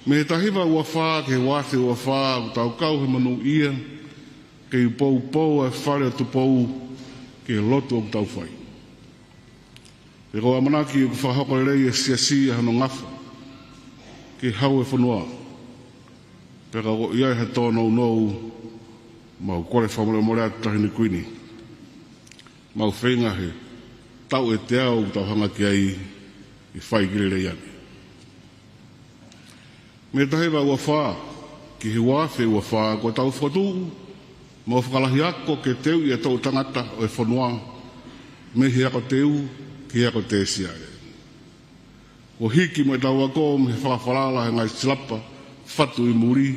Mei he taha hiva ua fā ki he ua afe ua fā, ʻoku tau kau he monūʻia ke poupou ʻa e Fale ʻo Tupou ki he lotu ʻoku tau fai. Pea ʻoku ou ʻamanaki ʻoku fakahoko lelei ʻe he Siasi ʻa hono ngafa ki he hau ʻo e fonua. Pea ka ʻoku ʻi ai ha tōnounou, mau kole fakamolemole atu, Taʻahine Kuini. Mau feinga he taʻu ʻe teau ʻoku tau hanga ki ai ke fai ki lelei ange. Mei he taha hiva ua fā ki he ua afe ua fā, kuo tau fokotuʻu mo fakalahi ako ke teuʻi e toʻu tangata ʻo e fonua mei he ako teu ki he ako tēsiale. Kuo hiki mo ʻetau ako mei he fakafalala he ngaahi silapa fatu ʻi muli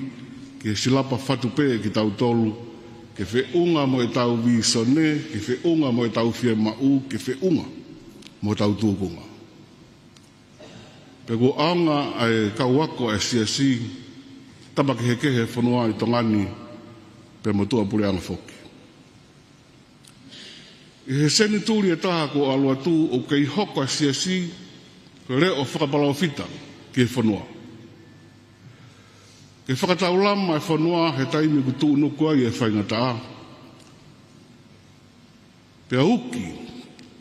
ki he silapa fatu pē kitautolu, ke feʻunga mo ʻetau vīsone, ke feʻunga mo ʻetau fiemaʻu, ke feʻunga mo ʻetau tūkunga. Pea kuo ʻaonga ʻa e kau ako ʻa e Siasi, tama kehekehe e fonua ʻi Tonga ni, pea mo tuʻapuleʻanga foki. ʻI he senituli ʻe taha kuo ʻalu atu, ʻoku kei hoko ʻa e Siasi ko e leʻo fakapalōfita ki he fonua, ke fakataulama e fonua he taimi ʻoku tuʻunuku ai e faingataʻa, pea uki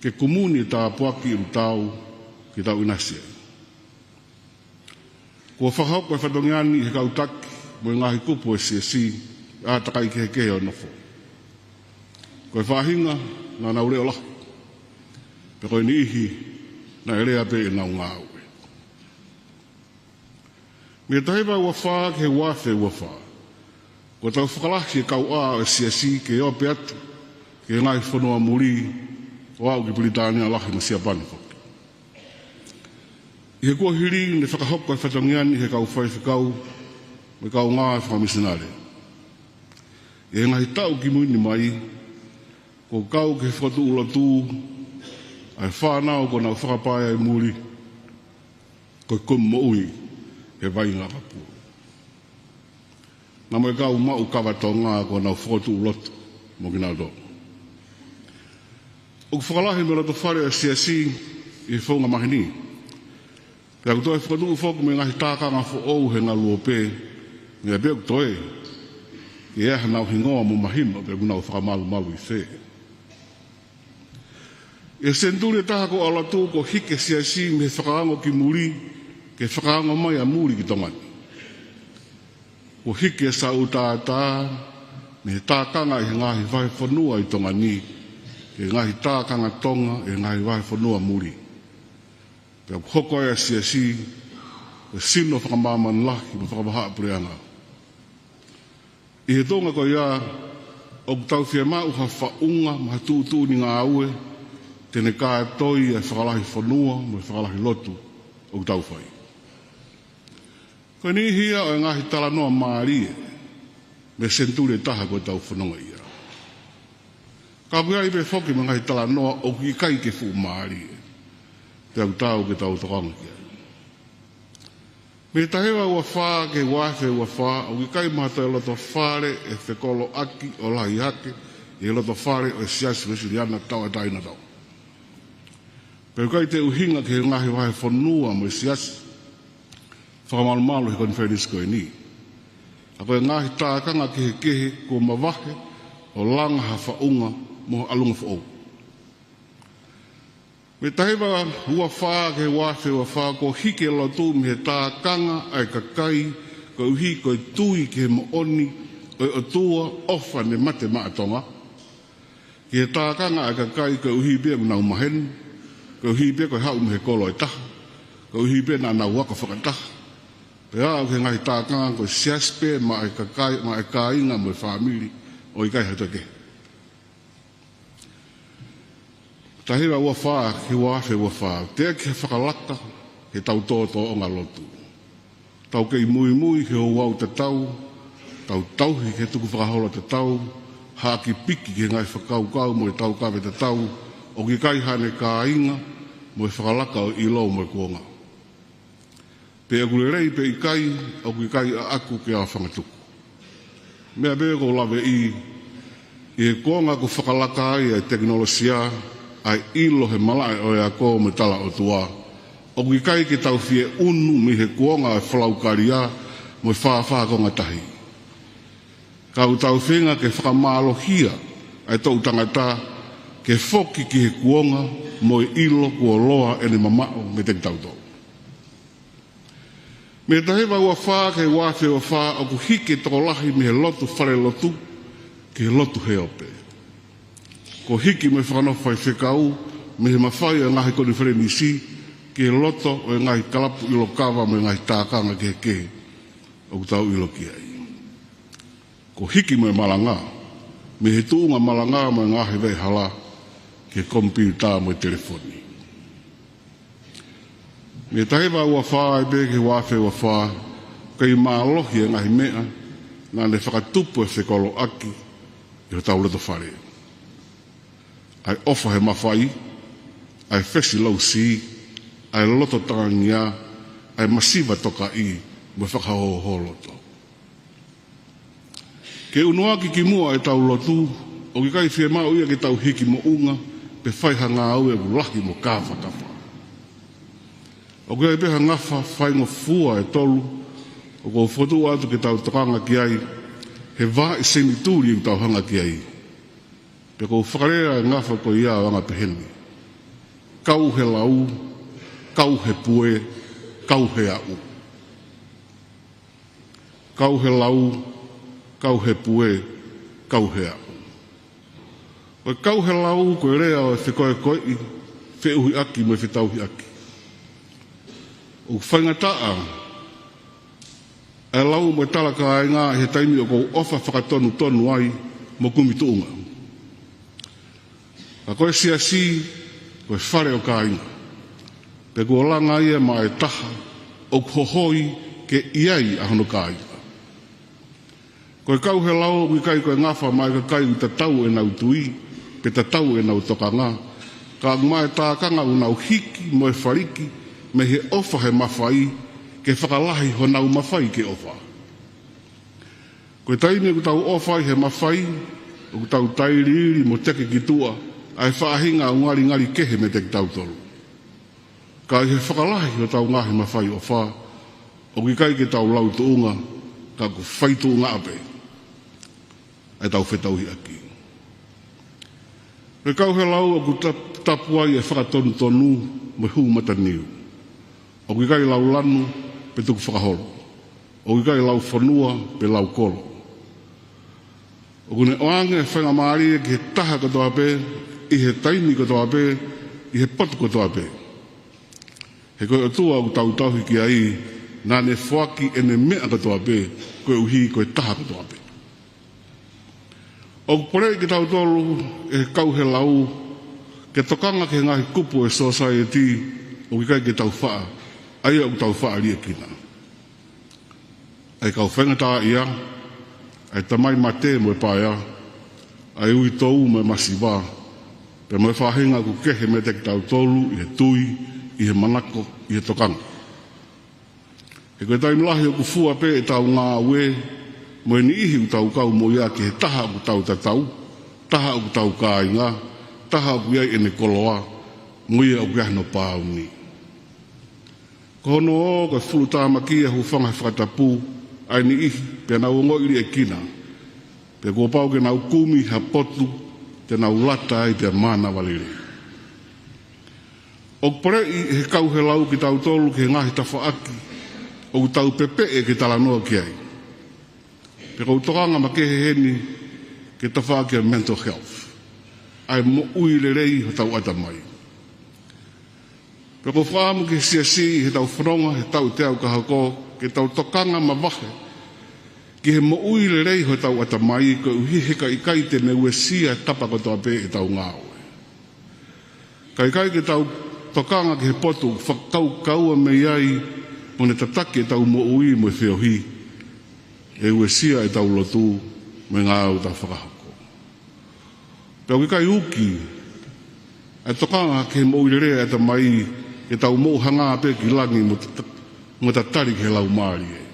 ke kumuni e tāpuaki ʻoku tau ke tau ʻinasi ai. Kuo fakahoko e fatongia ni ʻe he kau taki mo e ngaahi kupu ʻo e Siasi ʻi he ʻātakai kehekehe ʻo e nofo. Ko e faʻahinga naʻa nau leʻo lahi, pea ko e niʻihi naʻe lea pē ʻenau ngāue. Mei he taha hiva ua fā ki he ua afe ua fā, kuo tau fakalahi e kauʻā ʻo e Siasi ke ope atu ki he ngaahi fonua muli, ʻo aʻu ki Pilitānia Lahi mo Siapani foki. ʻI he kuohili ne fakahoko e fatongia ni ʻe he kau faifekau mo e kaungā fakamisinale. ʻI he ngaahi taʻu kimui ni mai, kuo kau ki he fokotuʻu lotu ʻa e fānau kuo nau fakapaea ʻi muli, ko e kumi moʻui he vaʻinga ʻakapulu. Naʻa mo e kau maʻu kava Tonga kuo nau fokotuʻu lotu mo kinautolu. ʻOku fakalahi mo e lotofale ʻo e Siasi ʻi he founga maheni. Pea ʻoku toe fokotuʻu foki mo e ngaahi tākanga foʻou he ngaluope, meʻa pē ʻoku toe ke ʻi ai hanau hingoa mo mahino pe ʻoku nau fakamalumalu ʻi fē. ʻI he senituli ʻe taha kuo ʻalu atu, kuo hiki e Siasi mei he fakaongo ki muli ke fakaongo mai ʻa muli ki Tonga ni. Kuo hiki e saʻu tātā mei he tākanga ʻi he ngaahi vahefonua ʻi Tonga ni ki he ngaahi tākanga Tonga ʻi he ngaahi vahefonua muli. Pea ʻoku hoko ai ʻa e Siasi ko e sino fakamāmani lahi mo fakavahaʻapuleʻanga. ʻI he tuʻunga ko ia, ʻoku tau fiemaʻu ha faʻunga mo ha tuʻutuʻuni ngāue te ne kātoi ʻa e fakalahi fonua mo e fakalahi lotu ʻoku tau fai. Ko e niʻihi ia ʻo e ngaahi talanoa mālie mei he senituli ʻe taha kuo tau fononga ai. Ka ʻoku ʻi ai pē foki mo e ngaahi talanoa ʻoku ʻikai ke fuʻu mālie, pea ʻoku tau ke tau tokanga ki ai. Mei he taha hiva ua fā ki he ua afe ua fā, ʻoku ʻikai mo ha toe lotofale ʻe fekoloʻaki ʻo lahi hake ʻi he lotofale ʻo e Siasi Uēsiliana Tauʻatāina ʻo Tonga. Pea ʻoku ʻikai te u ʻuhinga ki he ngaahi vahefonua mo e Siasi fakamalumalu he konifelenisi ko eni. Ka ko e ngaahi tākanga kehekehe kuo mavahe ʻo langa ha faʻunga mo ha ʻalunga foʻou. Mei he taha hiva ua fā ki he ua afe ua fā, kuo hiki e lotu mei he tākanga ʻa e kakai koeʻuhi ko e tui ki he moʻoni ʻo e ʻOtua ʻofa ne mate maʻa Tonga, ki he tākanga ʻa e kakai koeʻuhi pē ʻoku nau maheni, koeʻuhi pē ko e haʻu mei he kolo ʻe taha, koeʻuhi pē naʻa nau ako fakataha, pea aʻu ki he ngaahi tākanga ko e siasi pē maʻa e kakai, maʻa e kāinga mo e fāmili, ʻo ʻikai ha toe kehe. Taha hiva ua fā ki he ua afe ua fā, teʻeki ke fakalaka ʻetau tōtōʻonga lotu. Tau kei muimui ki he ouau tatau, tau tauhi ki he tukufakaholo tatau, haʻaki piki ki he ngaahi fakakaukau mo e taukave tatau, ʻoku ʻikai haʻane kāinga mo e fakalaka ʻo e ʻilo mo e kuonga. Pe ʻoku lelei pe ʻikai, ʻoku ʻikai ʻaʻaku ke aofangatuku. Meʻa pē ʻoku ou laveʻi, ʻi he kuonga ʻoku fakalaka ai ʻa e tekinolosia, ʻa e ʻilo he malaʻe ʻo e ako mo e tala ʻOtua, ʻoku ʻikai ke tau fie ʻunu mei he kuonga ʻo e folau kalia mo e fāfā konga tahi. Ka ʻoku tau feinga ke fakamālohia ʻa e toʻu tangata ke foki ki he kuonga mo e ʻilo kuo loa ʻene mamaʻo meiate kitautolu. Mei he taha hiva ua fā ki he ua afe ua fā ʻoku hiki e tokolahi mei he lotu falelotu ki he lotu heope. Kuo hiki mo e fakanofo faifekau mei he mafai ʻo e ngaahi konifelenisi ki he loto ʻo e ngaahi kalapu ʻilo kava mo e ngaahi tākanga kehekehe ʻoku tau ʻilo ki ai. Kuo hiki mo e malanga mei he tuʻunga malanga mo e ngaahi veʻehala ki he komipiuta mo e telefoni. Mei he taha hiva ua fā ai pē ki he ua afe ua fā, kei mālohi e ngaahi meʻa naʻa ne fakatupu e fekoloʻaki ʻi hotau loto fale. ʻA e ʻofa he mafai, ʻa e fesi lousi, ʻa e loto tangia, ʻa e masiva tokaʻi mo e fakahōhōloto. Ke ʻunuaki ki muʻa ʻetau lotu, ʻoku ʻikai fiemaʻu ia ke tau hiki moʻunga pe fai ha ngāue ʻoku lahi mo kāfakafa. ʻOku ʻi ai pē ha ngafa faingofua ʻe tolu ʻoku ou fokotuʻu atu ke tau tokanga ki ai he vahaʻa senituli ʻoku tau hanga ki ai. Pea ʻoku ou fakalea e ngafa ko ia ʻo anga pehē ni: kau he lau, kau he pue, kau he aʻu. Kau he lau, kau he pue, kau he aʻu. Ko e kau he lau ko e lea ʻo e fekoekoeʻi, feʻuhiʻaki mo e fetauhiʻaki. ʻOku faingataʻa ʻa e lau mo e tala kāinga ʻi he taimi ʻoku ou ʻofa fakatonutonu ai mo kumi tuʻunga. Ka ko e siasi, ko e fale ʻo kāinga. Pea kuo langa ia maʻa e taha ʻoku hohoi ke ʻi ai ʻa hono kāinga. Ko e kau he lau ʻoku ʻikai ko e ngafa maʻa e kakai ʻoku tatau ʻenau tui, pe tatau ʻenau tokanga, ka ʻoku maʻa e tākanga ʻoku nau hiki mo e faliki mei he ʻofa he mafai ke fakalahi honau mafai ke ʻofa. Ko e taimi ʻoku tau ʻofa ai he mafai, ʻoku tau tailiili mo teke ki tuʻa ʻa e faʻahinga ʻoku ngalingali kehe meiate kitautolu. Ka ʻi he fakalahi hotau ngaahi mafai ʻofa, ʻoku ʻikai ke tau lau tuʻunga, ka ʻoku fai tuʻunga pē ʻa ʻetau fetauhiʻaki. Ko e kau he lau ʻoku tap-, tapu ai e fakatonutonu mo e hū mataniu. ʻOku ʻikai lau lanu pe tukufakaholo. ʻOku ʻikai lau fonua pe lau kolo. ʻOku ne ʻoange e faingamālie ki he taha kotoa pē, ʻi he taimi kotoa pē, ʻi he potu kotoa pē. He ko e ʻOtua ʻoku tau tauhi ki ai, naʻa ne foaki ʻene meʻa kotoa pē, koeʻuhi ko e taha kotoa pē. ʻOku poleʻi kitautolu ʻe he kau he lau ke tokanga ki he ngaahi kupu ʻo e sōsaieti ʻoku ʻikai ke tau faʻa, ʻa ia ʻoku tau faʻa liʻekina. ʻA e kau faingataʻaʻia, ʻa e tamai mate mo e paea, ʻa e uitou mo e masiva, pea mo e faʻahinga ʻoku kehe meiate kitautolu ʻi he tui, ʻi he manako, ʻi he tokanga. He ko e taimi lahi ʻoku fua pē ʻetau ngāue mo e niʻihi ʻoku tau kau mo ia ki he taha ʻoku tau tatau, taha ʻoku tau kāinga, taha ʻoku ʻi ai ʻene koloa, mo ia ʻoku ʻi ai hono pāuni. Ko hono ō ko e fulutāmaki ʻa e hūfanga he fakatapu ʻa e niʻihi pea nau ongoʻi liʻekina, pea kuo pau ke nau kumi ha potu te nau lata ai pea mānava lelei. ʻOku poleʻi ʻe he kau he lau kitautolu ki he ngaahi tafaʻaki ʻoku tau pepeʻe ke talanoa ki ai. Pea ʻoku ou tokanga makehe heni ki he tafaʻaki ʻo e mental health, ʻa e moʻui lelei hotau ʻatamai. Pea ʻoku ou fakaʻamu ki he siasi ʻi heʻetau fononga he taʻu ʻe teau ka hoko, ke tau tokanga mavahe ki he moʻui lelei hotau ʻatamai, koeʻuhi he ka ʻikai te ne uesia e tapa kotoa pē ʻetau ngāue. Ka ʻikai ke tau tokanga ki he potu ʻoku fakakaukaua mei ai mo ne tataki ʻetau moʻui mo e feohi, ʻe uesia ʻetau lotu mo e ngāue ʻoku tau fakahoko. Pea ʻoku ʻikai uki ʻa e tokanga ki he moʻui lelei ʻa e ʻatamai ke tau moʻuhanga pē ki langi mo ta-, mo tatali ki he laumālie.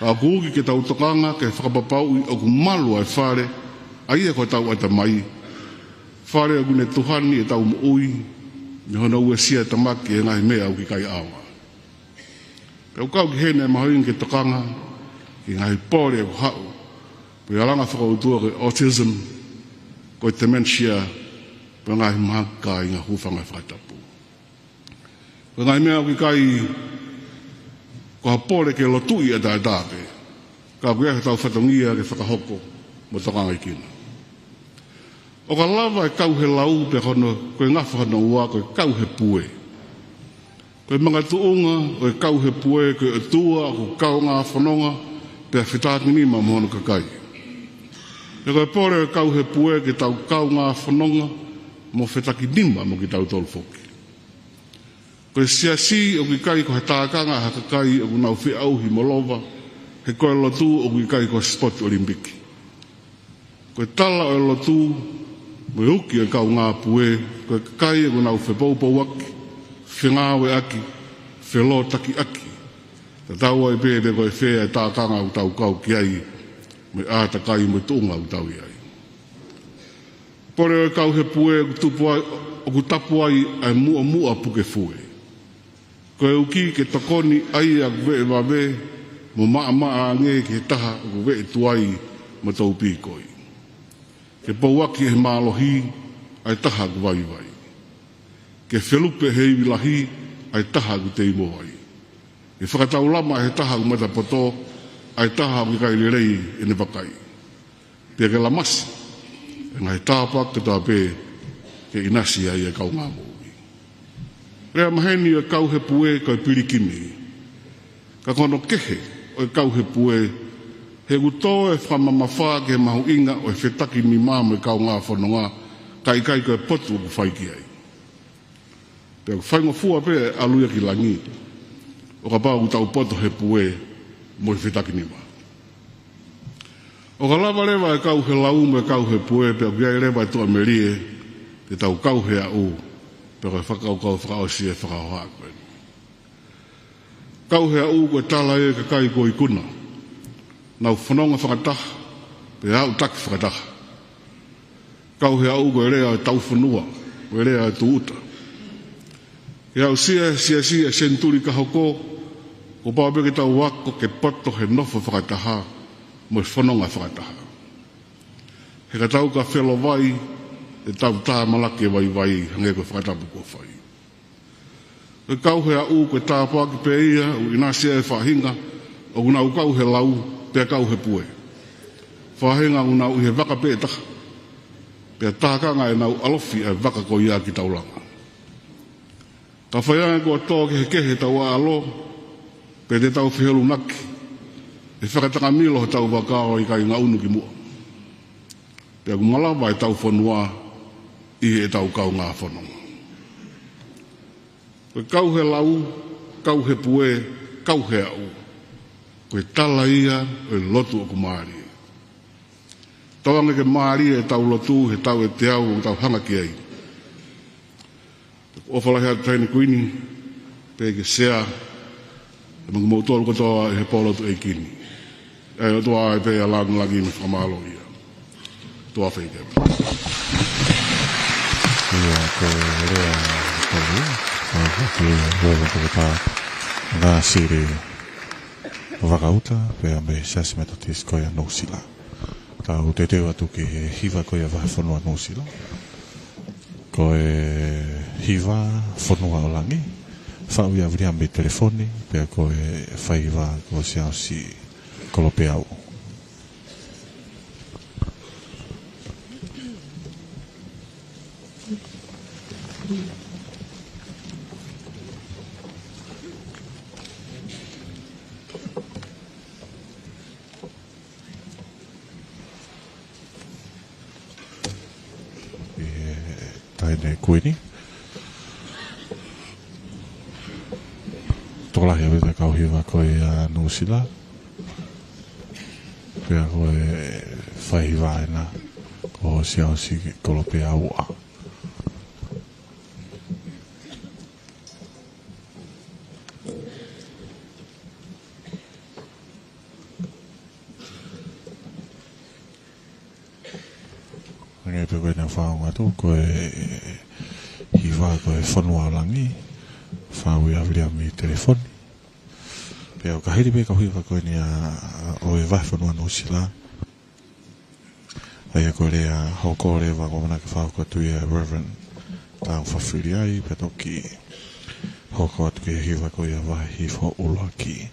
Ka ʻoku uki ke tau tokanga ki he fakapapauʻi ʻoku malu ʻa e fale, ʻa ia ko hotau ʻatamai, fale ʻoku ne tuhani ʻetau moʻui mei hono uesia e tamaki ʻe he ngaahi meʻa ʻoku ʻikai ʻaonga. Pea ʻoku kau ki heni e mahuʻinga ke tokanga ki he ngaahi pole ʻoku haʻu, pea langa fakaʻotua ko e autism, ko e dementia, pea ngaahi mahaki kāinga, hūfanga he fakatapu. Ko e ngaahi meʻa ʻoku ʻikai ko ha pole ke lotuʻi ʻataʻatā pē, ka ʻoku ʻi ai hotau fatongia ke fakahoko mo tokangaekina. ʻOka lava e kau he lau, pea ko hono, ko e ngafa hono ua, ko e kau he pue. Ko e makatuʻunga ʻo e kau he pue, ko e ʻOtua ʻoku kaungā fononga pea fetakinima mo hono kakai. Pea ko e pole ʻo e kau he pue ke tau kaungā fononga mo fetakinima mo kitautolu foki. Ko e siasi ʻoku ʻikai ko ha tākanga ʻa ha kakai ʻoku nau feʻauhi mo lova, he ko e lotu ʻoku ʻikai ko ha sipoti ʻOlimipiki. Ko e tala ʻo e lotu mo e uki ʻo e kaungā pue, ko e kakai ʻoku nau fepoupouaki, fengāueʻaki, felōtakiʻaki, tatau ai pē pe ko e fē e tākanga ʻoku tau kau ki ai, mo e ʻātakai mo e tuʻunga ʻoku tau ʻi ai. Pole ʻo e kau he pue ʻoku tupu ai, ʻoku tapu ai ʻa e muʻomuʻa puke fue. Ko e uki ke tokoni ʻa ia ʻoku veʻe vave mo maʻamaʻa ange ki he taha ʻoku veʻe tuai mo toupīkoi. Ke pouaki ʻe he mālohi ʻa e taha ʻoku vaivai. Ke felupe ʻe he ivi lahi ʻa e taha ʻoku teimo ai. Ke fakataulama ʻe he taha ʻoku matapoto ʻa e taha ʻoku ʻikai lelei ʻene vakai. Pea ke lamasi e ngaahi tāpuaki kotoa pē ke ʻinasi ai e kaungā moʻui. Lea maheni ʻo e kau he pue ko e pilikimi. Ka ko hono kehe ʻo e kau he pue, he ʻoku tō e fakamamafa ki he mahuʻinga ʻo e fetakinima mo e kaungā fononga, ka ʻikai ko e potu ʻoku fai ki ai. Pea ʻoku faingofua pē ʻalu ia ki langi ʻo kapau ʻoku tau poto he pue mo e fetakinima. ʻOka lava leva e kau he lau mo e kau he pue, pea ʻoku ʻi ai leva e tuʻamelie ke tau kau he aʻu, pea ko e fakakaukau fakaʻosi e fakahohaʻa ko eni. Kau he aʻu ko e tala ia e kakai kuo ikuna, nau fononga fakataha, pea aʻutaki fakataha. Kau he aʻu ko e lea ʻo e taufonua, ko e lea ʻo e tūʻuta. Ke aʻusia e siasi ʻa e senituli ka hoko, kuo pau pē ke tau ako ke poto he nofo fakataha mo e fononga fakataha. He ka tau ka felovai, ʻe tau tāmalaki e vaivai, hangē ko e fakatapu kuo fai. Ko e kau he aʻu ko e tāpuaki pē ia ʻoku ʻinasi ai e faʻahinga ʻoku nau kau he lau pea kau he pue. Faʻahinga ʻoku nau ʻi he vaka pē ʻe taha, pea tākanga ʻenau ʻalofi ʻa e vaka ko ia ki taulanga. Ka fai ange kuo tō kehekehe ʻetau ʻaʻalo, pea te tau feholunaki ʻe fakatakamilo hotau vaka ʻo ʻikai ngaʻunu ki muʻa. Pea ʻoku malava ʻetau fonua ʻi heʻetau kaungā fononga. Ko e kau he lau, kau he pue, kau he aʻu, ko e tala ia ʻo e lotu ʻoku mālie. Tauange ke mālie ʻetau lotu he taʻu ʻe teau ʻoku tau hanga ki ai. ʻOfa lahi atu Taʻahine Kuini, pea ki he Sea, mo kimoutolu kotoa ʻi he pō lotu ʻeiki ni. ʻE ʻOtua ʻofa pea lāngilangi mo fakamālō ia. Tuʻa ʻofa ʻi he. Ia ko e lea ko ia, ʻa ia ko e lea ko e tā Nāsili Vakauta, pea mei he Siasi Metotisi ko ia ʻa Nuʻusila. Tau teuteu atu ki he hiva ko ia vahefonua Nuʻusila. Ko e hiva Fonua ʻo Langi, Faʻu ia Viliami telefoni, pea ko e faiva ko Siaosi Kolopeau. ʻI he taʻahine kuini. Tokolahi ʻaupito e kau hiva ko ia ʻa Nuʻusila. Pea ko e faiva ena ko Siaosi Kolopeau. Hangē pē ko ʻene fakaongo atu, ko e hiva ko e Fonua ʻo Langi, faʻu ia Viliami telefoni. Pea ʻoku hili pē kau hiva ko eni ʻa, ʻo e vahefonua Nuʻusila. ʻA ia ko e lea hoko leva ko ʻena ke fakahoko atu ia Reverend Tau Fafiliai, pea toki hoko atu ki he hiva ko ia vahe hifo ʻuluaki.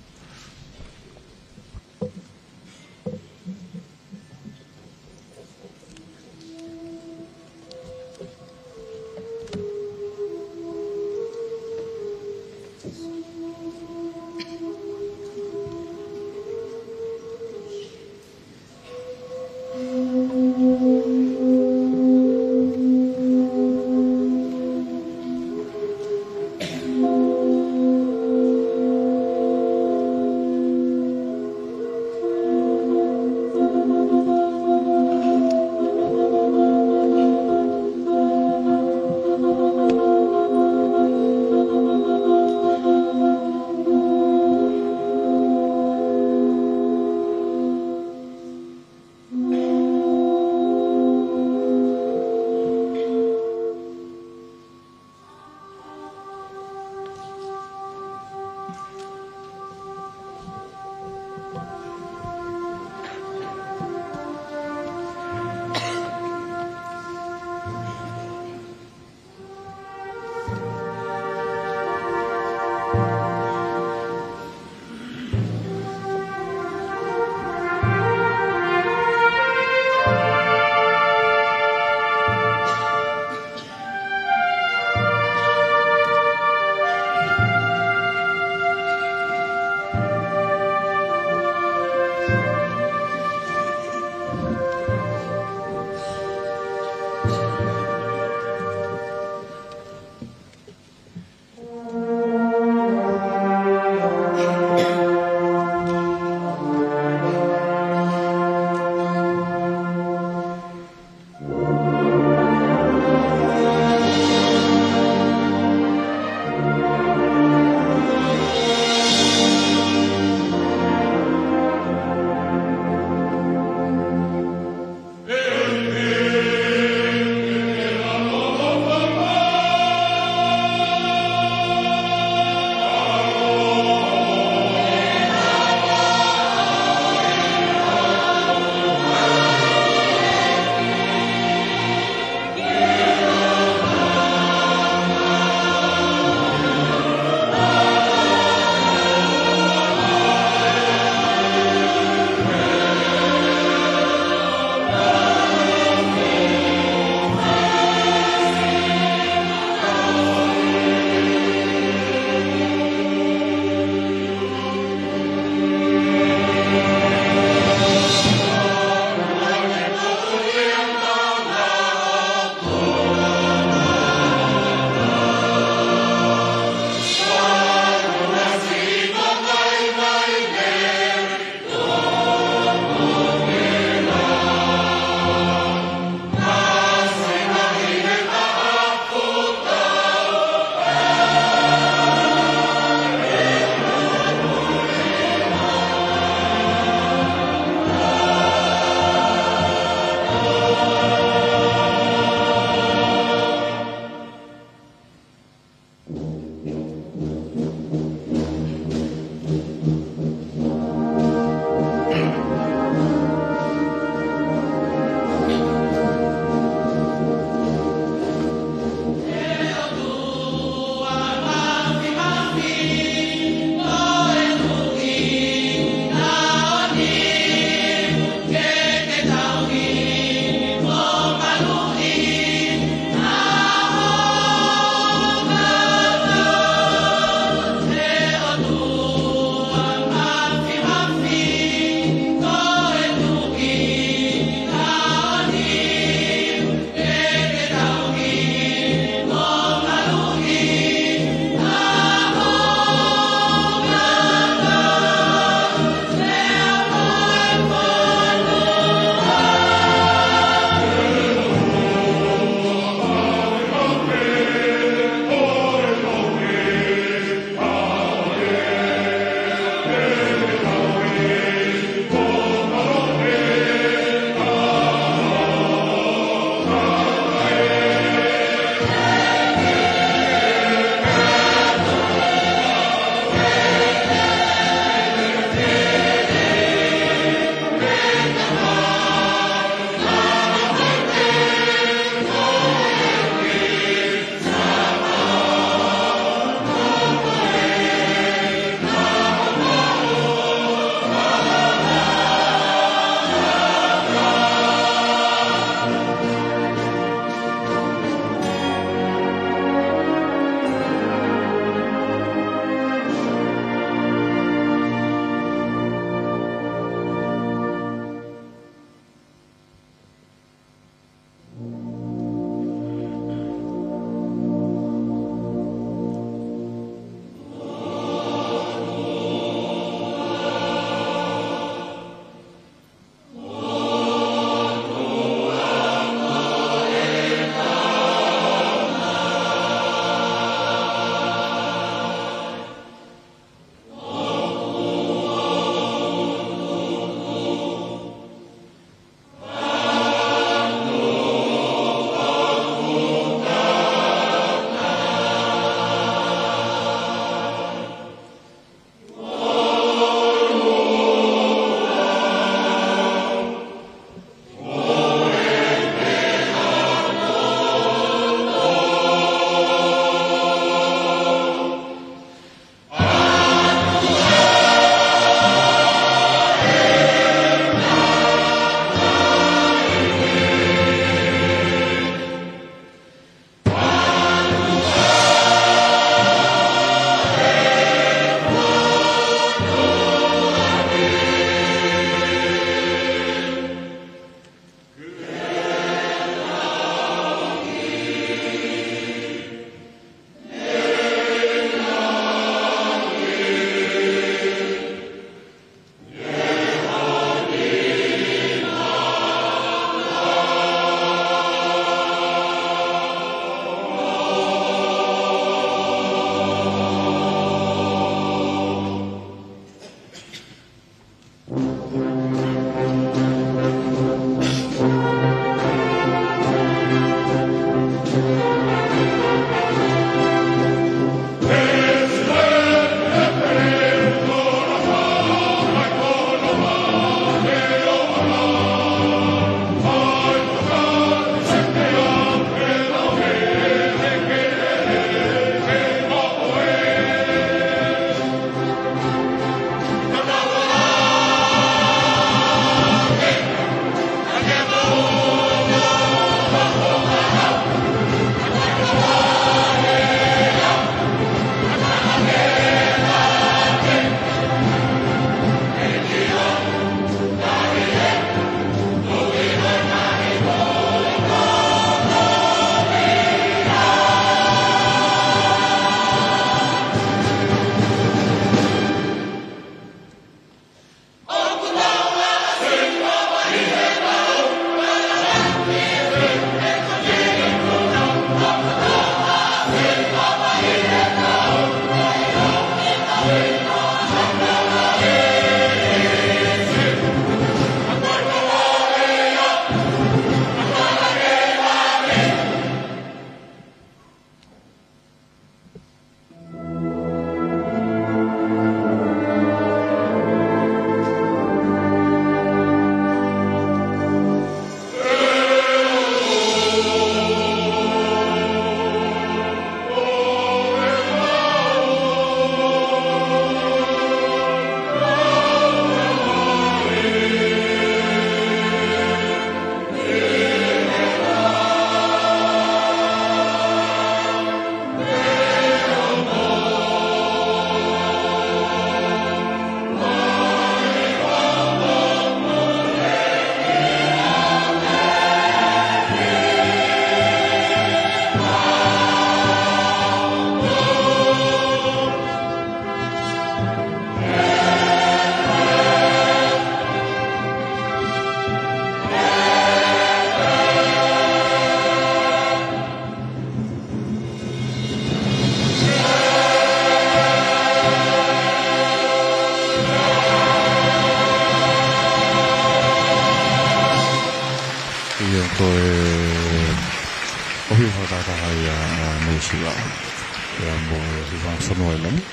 Fonua ʻi Langi,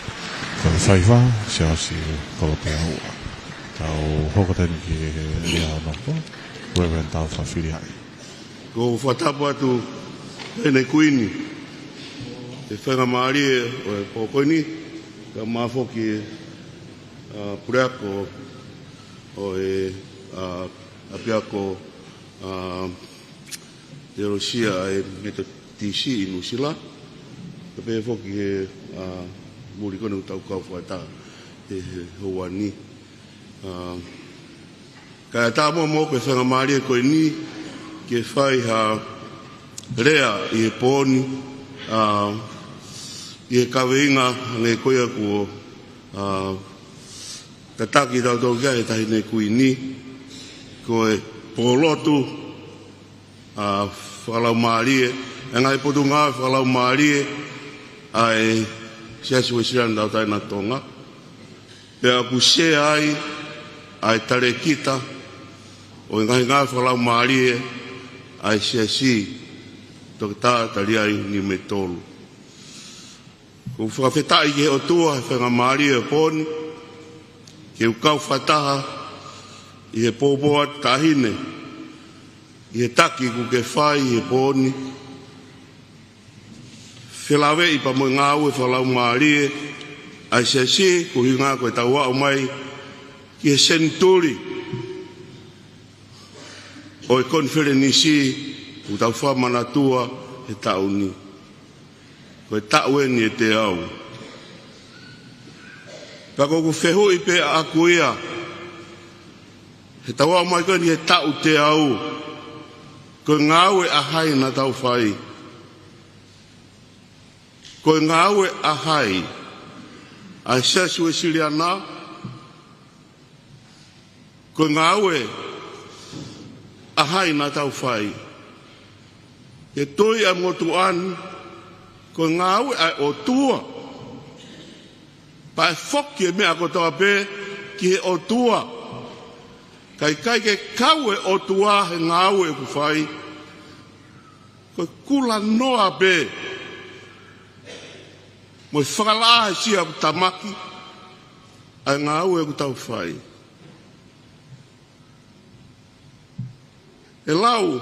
ko e faifekau Siaosi Kolopeau. Tau hoko atu ki he lea ʻa hono ʻaho, Reverend Taufa Filihaʻi. ʻOku ou fakatapu atu ki he Kuini, ʻi he faingamālie ʻo e pō ko eni, kae ʻumaʻā foki ʻa e puleako ʻo e, ʻa, ʻapiako, ʻa, teolosia ʻa e Metotisi ʻi Nuʻusila. Kae pehē foki ki he, ʻa, muli ko eni ʻoku tau kau fakataha he, he houa ni. ʻA, kae ʻatā muʻa moʻoku e faingamālie ko eni ke fai ha lea ʻi he pō ni, ʻa, ʻi he kaveinga hangē ko ia kuo, ʻa, tataki tautolu ki ai ʻe he Taʻahine Kuini, ko e pōlotu, ʻa, fakalaumālie, ʻa e ngaahi potungāue fakalaumālie ʻa e Siasi Uēsiliana Tauʻatāina ʻo Tonga. Pea ʻoku sea ai ʻa e talēkita ʻo e ngaahi ngāue fakalaumālie ʻa e Siasi, Toketā Taliai Niumetolu. ʻOku ou fakafetaʻi ki he ʻOtua he faingamālie ʻo e pō ni, ke u kau fakataha ʻi he poupou atu Taʻahine, ʻi he taki kuo ke fai ʻi he pō ni, felāveʻi pea mo e ngāue fakalaumālie ʻa e Siasi, ko e ʻuhinga ko ʻetau aʻu mai ki he senituli ʻo e konifelenisi ʻoku tau fakamanatua he taʻu ni. Ko e taʻu eni ʻe teau. Pea ko ʻeku fehuʻi pē ʻaʻaku ia, heʻetau aʻu mai ko eni he taʻu teau, ko e ngāue ʻa hai naʻa tau fai? Ko e ngāue ʻa hai ʻa e Siasi Uēsiliana? Ko e ngāue ʻa hai naʻa tau fai? He tui ʻa e motuʻa ni, ko e ngāue ʻa e ʻOtua. Pea ʻe foki e meʻa kotoa pē ki he ʻOtua. Ka ʻikai ke kau e ʻOtua he ngāue ʻoku fai, ko e kulanoa pē mo e fakalaʻā ʻe he siʻa ʻoku tāmaki ʻa e ngāue ʻoku tau fai. ʻE lau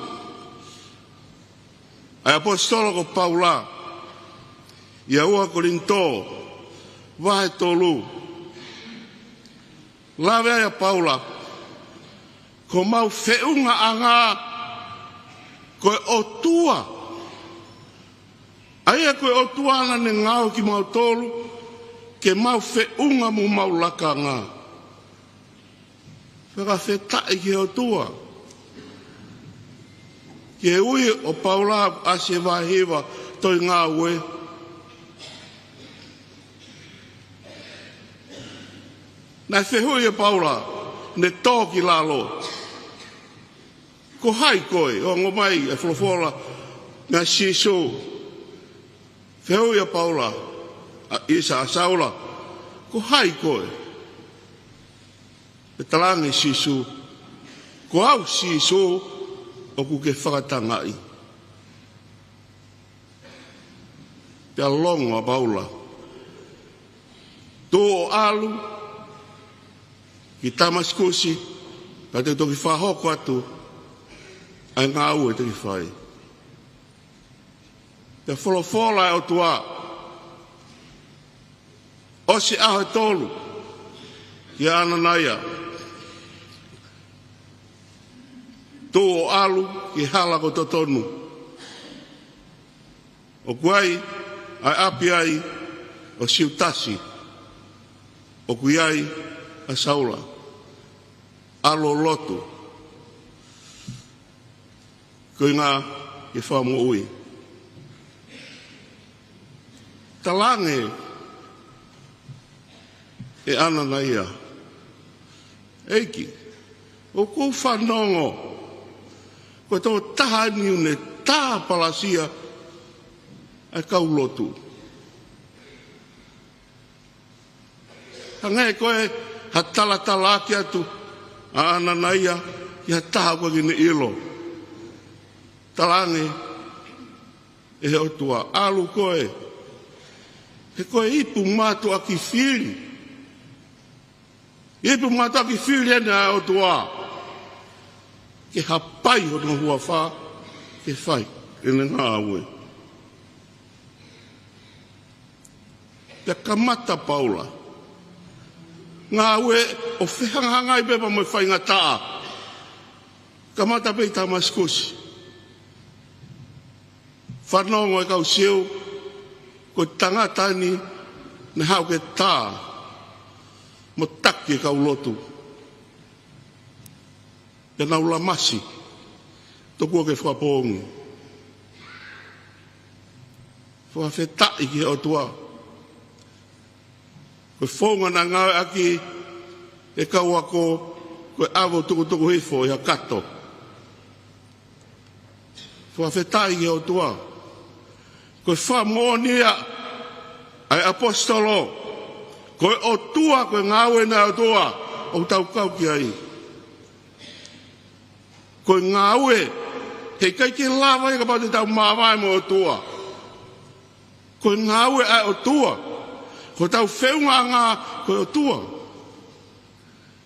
ʻa e ʻaposetolo ko Paula ʻi he ua Kolinitō vahe tolu. Lave ai ʻa Paula, ko homau feʻungaʻanga ko e ʻOtua. ʻA ia ko e ʻOtua naʻa ne ngaohi kimautolu ke mau feʻunga mo homau lakanga. Fakafetaʻi ki he ʻOtua. Ke ui ʻo Paula ʻa e vahe hiva, Tohi Ngāue. Naʻe fehuʻi ʻe Paula, ne tō ki lalo, ko hai koe? ʻO ongo mai e folofola meia Sīsū. Fehuʻi ʻa Paula, ʻa ʻisa ʻa Saula, ko hai koe? Pea talaange ʻe Sīsū, ko au Sīsū ʻoku ke fakatangaʻi. Pea longo ʻa Paula, tuʻu ʻo ʻalu ki Tamasikusi, pea te u toki fakahoko atu ʻa e ngāue te ke fai. Pea folofola ʻa e ʻOtua, ʻosi ʻaho ʻe tolu kia ʻAnanaia, tuʻu ʻo ʻalu ki he hala ko Totonu. ʻOku ʻi ai ʻa e ʻapi ai ʻo Siutasi, ʻoku ʻi ai ʻa Saula, ʻalu ʻo lotu, ko e ʻuhinga ke fakamoʻui. Talaange ʻe ʻAnanaia, ʻEiki, ʻoku ou fanongo ko e tokotaha ni ʻoku ne tāpalasia ʻa e kau lotu. Hangē ko e hā, talatalaaki atu ʻa ʻAnanaia ki ha taha ʻoku ʻikai ke ne ʻilo. Talaange ʻe he ʻOtua, ʻalu koe He ko e ipu mātuʻaki fili. Ipu mātuʻaki fili ʻeni ʻa e ʻOtua. Ke hapai hono huafa, ke fai ʻene ngāue. Pea kamata Paula. Ngāue ʻo fehangahangai pē pea mo e faingataʻa. Kamata pē ʻi Tamasikusi. Fanongo e kau Siu, ko e tangata ni naʻe haʻu ke tā mo taki e kau lotu. Pea nau lamasi, tokua ke fakapoongi. Fakafetaʻi ki he ʻOtua. Ko e founga naʻe ngāueʻaki e kau ako, ko e ʻalu tukutuku hifo ʻi ha kato. Fakafetaʻi ki he ʻOtua. Ko e fakamoʻoni ia ʻa e ʻaposetolo, ko e ʻOtua, ko e ngāue ʻa e ʻOtua ʻoku tau kau ki ai. Ko e ngāue, heʻikai ke lava ia kapau te tau māvae mo e ʻOtua. Ko e ngāue ʻa e ʻOtua. Ko hotau feʻungaʻanga ko e ʻOtua.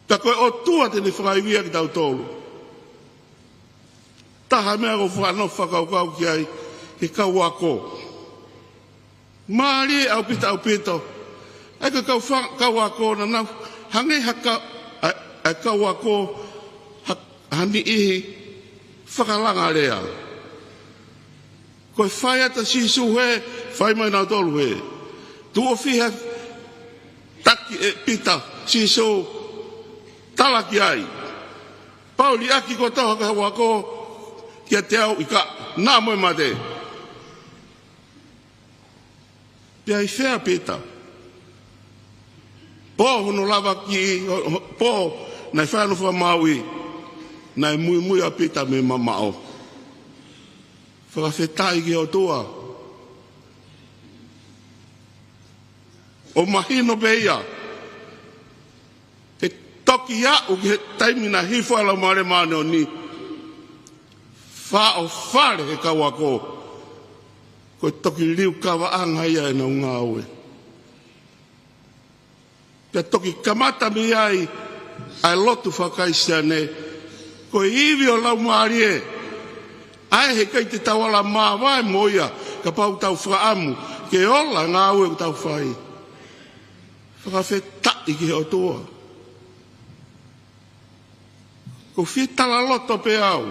Ka ko e ʻOtua te ne fakaivia kitautolu. Taha meʻa ʻoku ou faʻa nofo fakakaukau ki ai, he kau ako. Mālie ʻaupito, ʻaupito. ʻA e kau fa-, kau ako naʻa nau hangē ha ka-, ʻa, ʻa e kau ako ha, ha niʻihi fakalangalea. Ko e fai atu ʻa Sīsū hē, fai mai nautolu hē. Tuʻo fiha taki ʻe Pita, Sīsū, tala ki ai. Pau liʻaki kotoa ha kau ako kiate au, ʻikai, naʻa mo e mate. Pea ʻi fē ʻa Pita? Pō hono lavakiʻi, ho-, ho-, pō naʻe fai hono fakamāuʻi, naʻe muimui ʻa Pita mei mamaʻo. Fakafetaʻi ki he ʻOtua. ʻO mahino pē ia. He toki aʻu ki he taimi naʻe hifo ai e Laumālie Māʻoniʻoni, faʻofale he kau ako. Ko e toki liukavaʻanga ia ʻenau ngāue. Pea toki kamata mei ai ʻa e lotu faka-Kalisitiane, ko e ivi ʻo e Laumālie, ʻa ē heʻikai te tau ala māvae mo ia, kapau ʻoku tau fakaʻamu ke ola e ngāue ʻoku tau fai. Fakafetaʻi ki he ʻOtua. ʻOku ou fie talaloto pē au.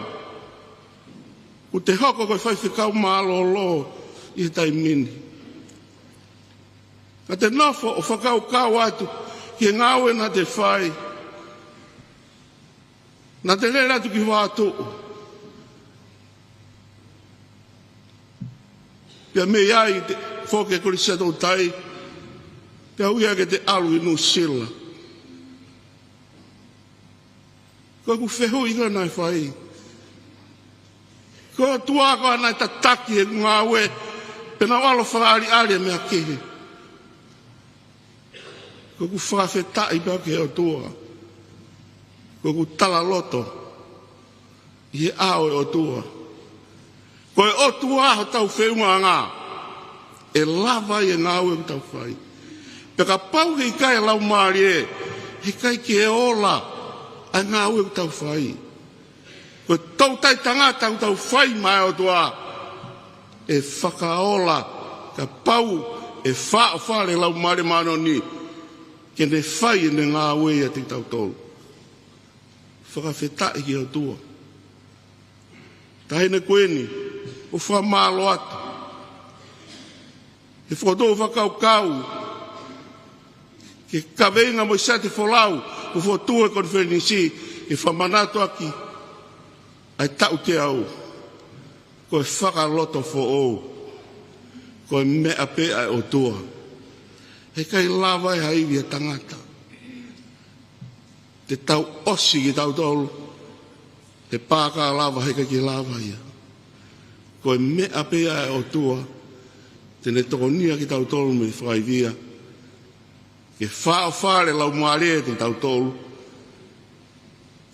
ʻOku te hoko ko e faifekau mālōlō ʻi he taimi ni. Ka te nofo ʻo fakakaukau atu ki he ngāue naʻa te fai. Naʻa te lele atu ki Vavaʻu. Pea mei ai te foki e Kolisi ʻa Toutai. Pea ui ia ke te ʻalu ʻi Nuʻusila. Ko ʻeku fehuʻi ko ē naʻe fai. Ko e ʻOtua koā naʻe tataki e ngāue, pea nau ʻalu fakaʻaliʻali e meʻa kehe. Ko ʻeku fakafetaʻi pē ki he ʻOtua. Ko ʻeku talaloto ʻi he ʻao ʻo e ʻOtua. Ko e ʻOtua hotau feʻungaʻanga, ʻe lava ai e ngāue ʻoku tau fai. Pea kapau heʻikai e Laumālie, heʻikai ke ola ʻa e ngāue ʻoku tau fai. Ko e toutai tangata ʻoku tau fai maʻa e ʻOtua, ʻe fakaola kapau ʻe faʻofale e Laumālie Māʻoniʻoni ke ne fai ʻene ngāue ʻiate kitautolu. Fakafetaʻi ki he ʻOtua. Taʻahine Kuini, ʻoku ou fakamālō atu he fokotuʻu fakakaukau ki he kaveinga mo e siate folau kuo fokotuʻu ʻe he konifelenisi ke fakamanatu ʻaki ʻa e taʻu teau. Ko e fakaloto foʻou, ko e meʻa pē ʻa e ʻOtua. Heʻikai lava ʻe ha ivi ʻa tangata. Te tau ʻosi kitautolu he pāka lava, heʻikai ke lava ia. Ko e meʻa pē ʻa e ʻOtua, te ne tokonia kitautolu mei fakaivia. Ke faʻofale e Laumālie ʻiate kitautolu.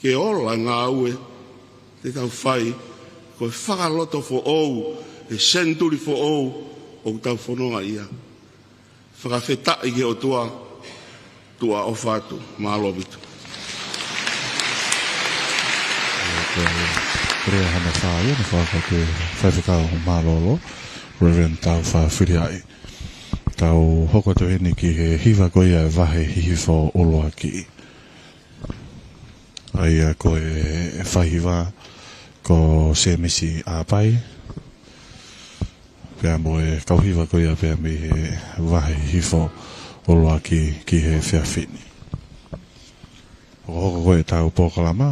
Ke ola e ngāue te tau fai, ko e fakaloto foʻou, he senituli foʻou ʻoku tau fononga ia. Fakafetaʻi ki he ʻOtua, tuʻa ʻofa atu, mālō ʻaupito. Ko e lea hono fā ia, ne fakaako e faifekau mālōlō, Reverend Taufa Filiaʻi. Tau hoko atu heni ki he hiva ko ia e vahe hihifo ʻuluaki. ʻA ia ko e faihiva ko Semisi ʻApai. Pea mo e kau hiva ko ia pea mei he vahe hihifo ʻuluaki ki he efiafi ni. Hokohoko ko e tau polokalama.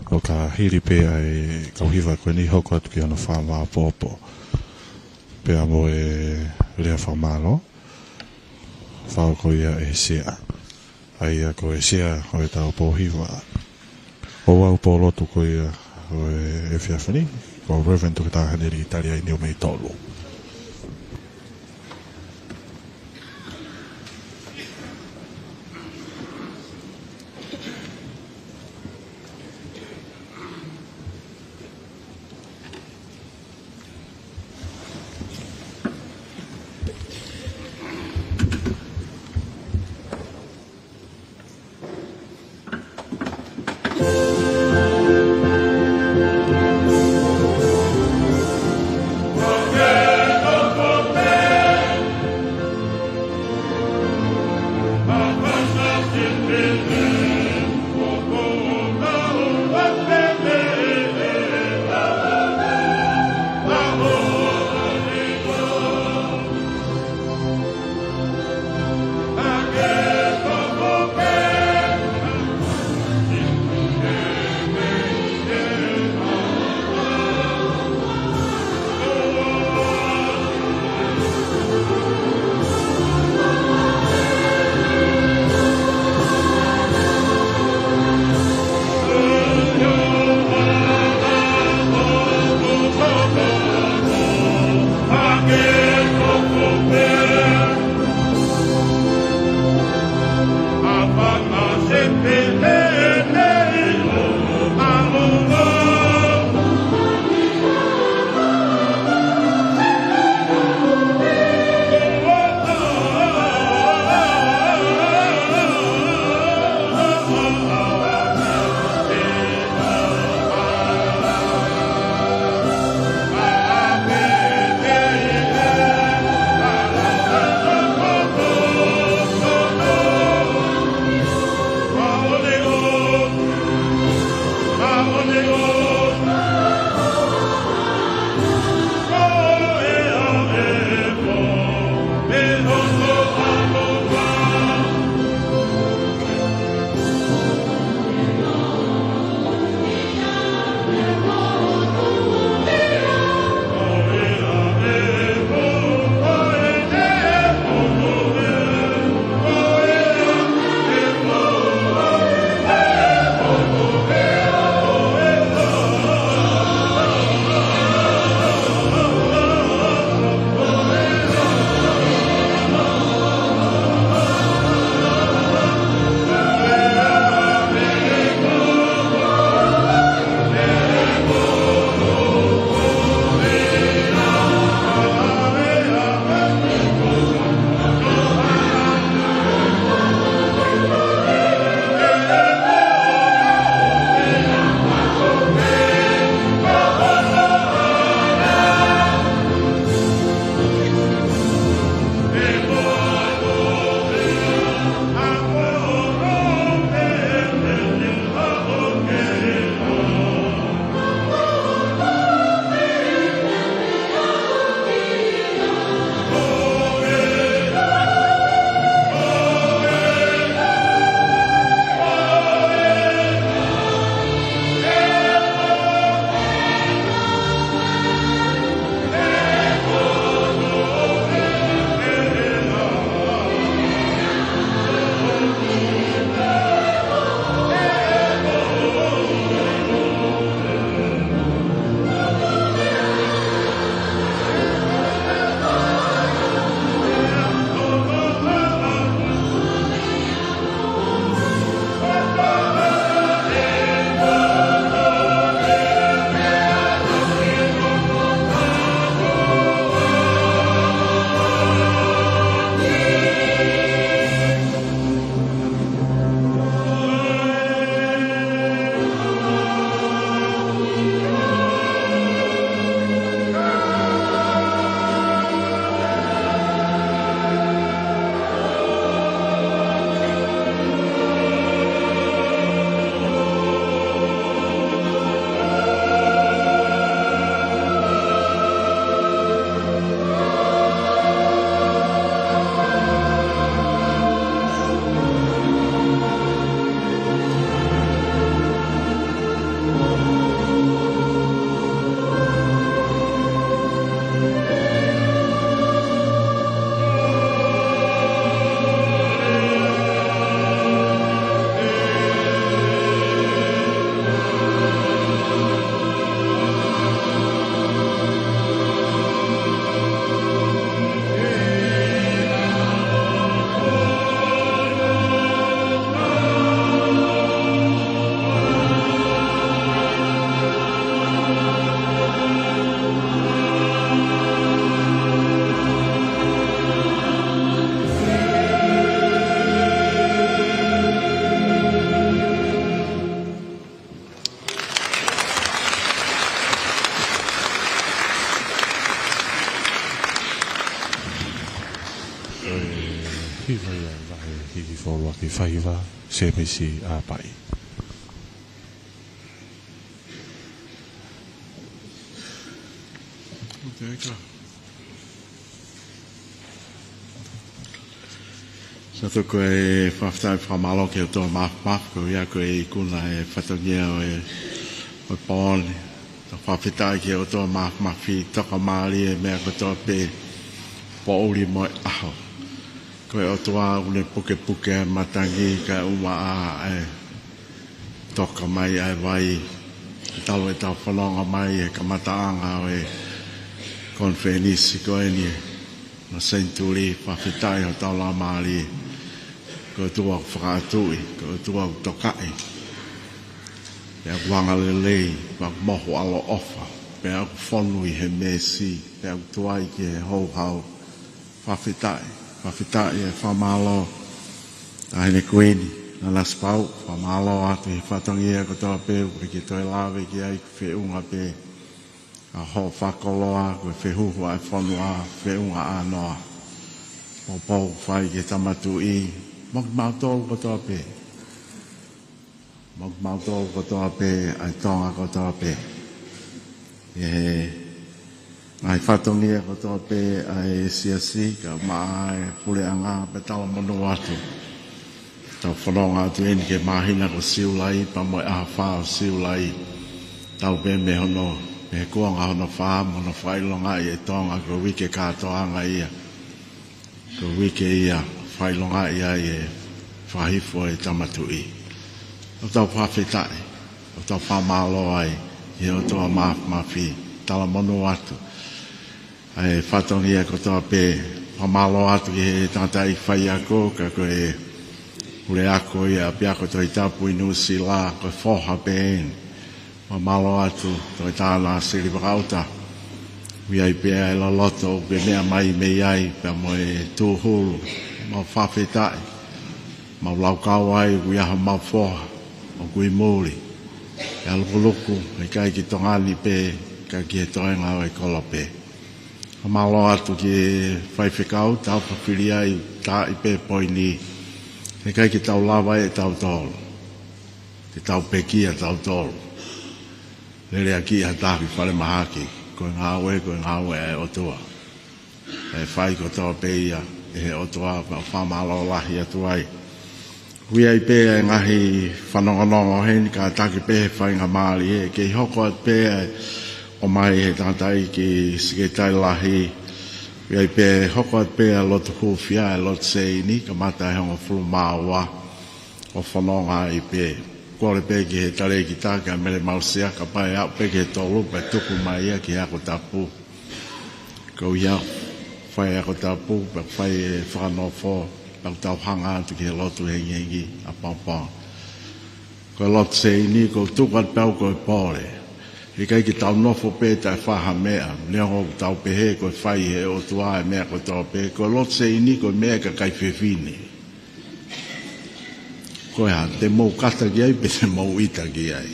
ʻO ka hili pē ʻa e kau hiva ko eni hoko atu ki hono fakamāopoopo. Pea mo e lea fakamālō. Fai ko ia ʻe he sea. ʻA ia ko e sea ʻo e tau pōhiva. ʻO e ʻaupōlotu ko ia ʻo e efiafi ni, ko Reverend Toketā Haneli Taliai Niumeitolu. Hiva ia, vahe hiki foluaki fahiva, Semisi ʻApaʻi. Sa toko e fakafetaʻi fakamālō ki he ʻOtua Māfimafi, ko ia ko e ikuna e fatongia ʻo e, ʻo e pō ni. Tau fakafetaʻi ki he ʻOtua Māfimafi, tokamālie e meʻa kotoa pē, poʻuli mo e ʻaho. Ko e ʻOtua ʻoku ne pukepuke e matangi kae ʻumaʻā e toka mai ʻa e vai. Talu ʻetau fononga mai he kamataʻanga ʻo e konifelenisi ko eni ʻo e senituli, fakafetaʻi hotau laumālie. Ko e ʻOtua ʻoku fakaʻatuʻi, ko e ʻOtua ʻoku tokaʻi. Pea ʻoku angalelei, pea ʻoku mohu ʻaloʻofa, pea ʻoku fonu ʻi he meesi, pea ʻoku tuai ki he houhau. Fakafetaʻi, fakafetaʻi e fakamālō. Taʻahine Kuini Nanasipauʻu, fakamālō atu he fatongia kotoa pē, ʻoku ke toe lave ki ai, feʻunga pē ʻa hoʻo fakakoloa, ko e fehuhu ʻa e fonua, feʻunga ʻānoa. Poupou fai ki he Tama Tuʻi, mo kimautolu kotoa pē. Mo kimautolu kotoa pē, ʻa e Tonga kotoa pē. ʻI he ngaahi fatongia kotoa pē ʻa e siasi, kae ʻumaʻā e puleʻanga, pea talamonū atu. Tau fononga atu eni ki he māhina ko Siulai, pea mo e ʻaho fā ʻo Siulai. Tau pē mei hono, mei he kuonga hono fā, mo hono fakaʻilongaʻi e Tonga ko e uike kātoanga ia. Ko e uike ia fakaʻilongaʻi ai e fakahifo e Tama Tuʻi. ʻOku tau fakafetaʻi, ʻoku tau fakamālō ai ki he ʻOtua Māfimafi, talamonū atu. ʻA e fatongia kotoa pē, fakamālō atu ki he tangataʻeiki faiako, ka ko e puleako ia ʻapiako Tohi Tapu ʻi Nuʻusila, ko e foha pē eni. Fakamālō atu, Toketā Nāsili Vakaʻuta. ʻOku ʻi ai pē ʻa e loloto ʻoku ke meʻa mai mei ai, pea mo e tūhulu, mau fakafetaʻi. Mau laukau ai, ʻoku ʻi ai homau foha ʻoku ʻi muli. ʻE alukuluku, ʻikai ki Tonga ni pē, ka ki he toenga ʻo e kolope. Fakamālō atu ki he faifekau, tau fafili ai, taaʻi pē poini, ʻikai ke tau lava ʻe tautolu. Te tau pekia tautolu. Lele ʻaki ha taha ki falemahaki, ko e ngāue, ko e ngāue ʻa e ʻOtua. ʻE fai kotoa pē ia, ʻe he ʻOtua, pea fakamālō lahi atu ai. ʻOku ʻi ai pē ʻa e ngaahi fanongonongo heni kātaki pē he faingamālie, kei hoko atu pē ʻa e ʻomai he tangataʻeiki sekelitali lahi, ʻoku ʻi ai pē hoko atu pē ʻa e lotu hūfia, ʻa e lotu seini, kamata he hongofulu mā ua ʻo fononga ai pē. Kole pē ki he talēkita, kia Mele Mausia, kapau ʻe aʻu pē ki he tolu, pea tuku mai ia ki he ako tapu. Ko ia fai ako tapu, pea fai e fakanofo, pea tau hanga atu ki he lotu hengihengi ʻapaupau. Ko e lotu seini, ʻoku tuku atu pē au ko e pole. ʻIkai ke tau nofo pē taʻe fai ha meʻa, neongo ʻoku tau pehē ko e fai ʻe he ʻOtua e meʻa kotoa pē, ko e lotu seini ko e meʻa ʻa e kakai fefine. Ko e hā, te mou kata ki ai, pe te mou ʻita ki ai.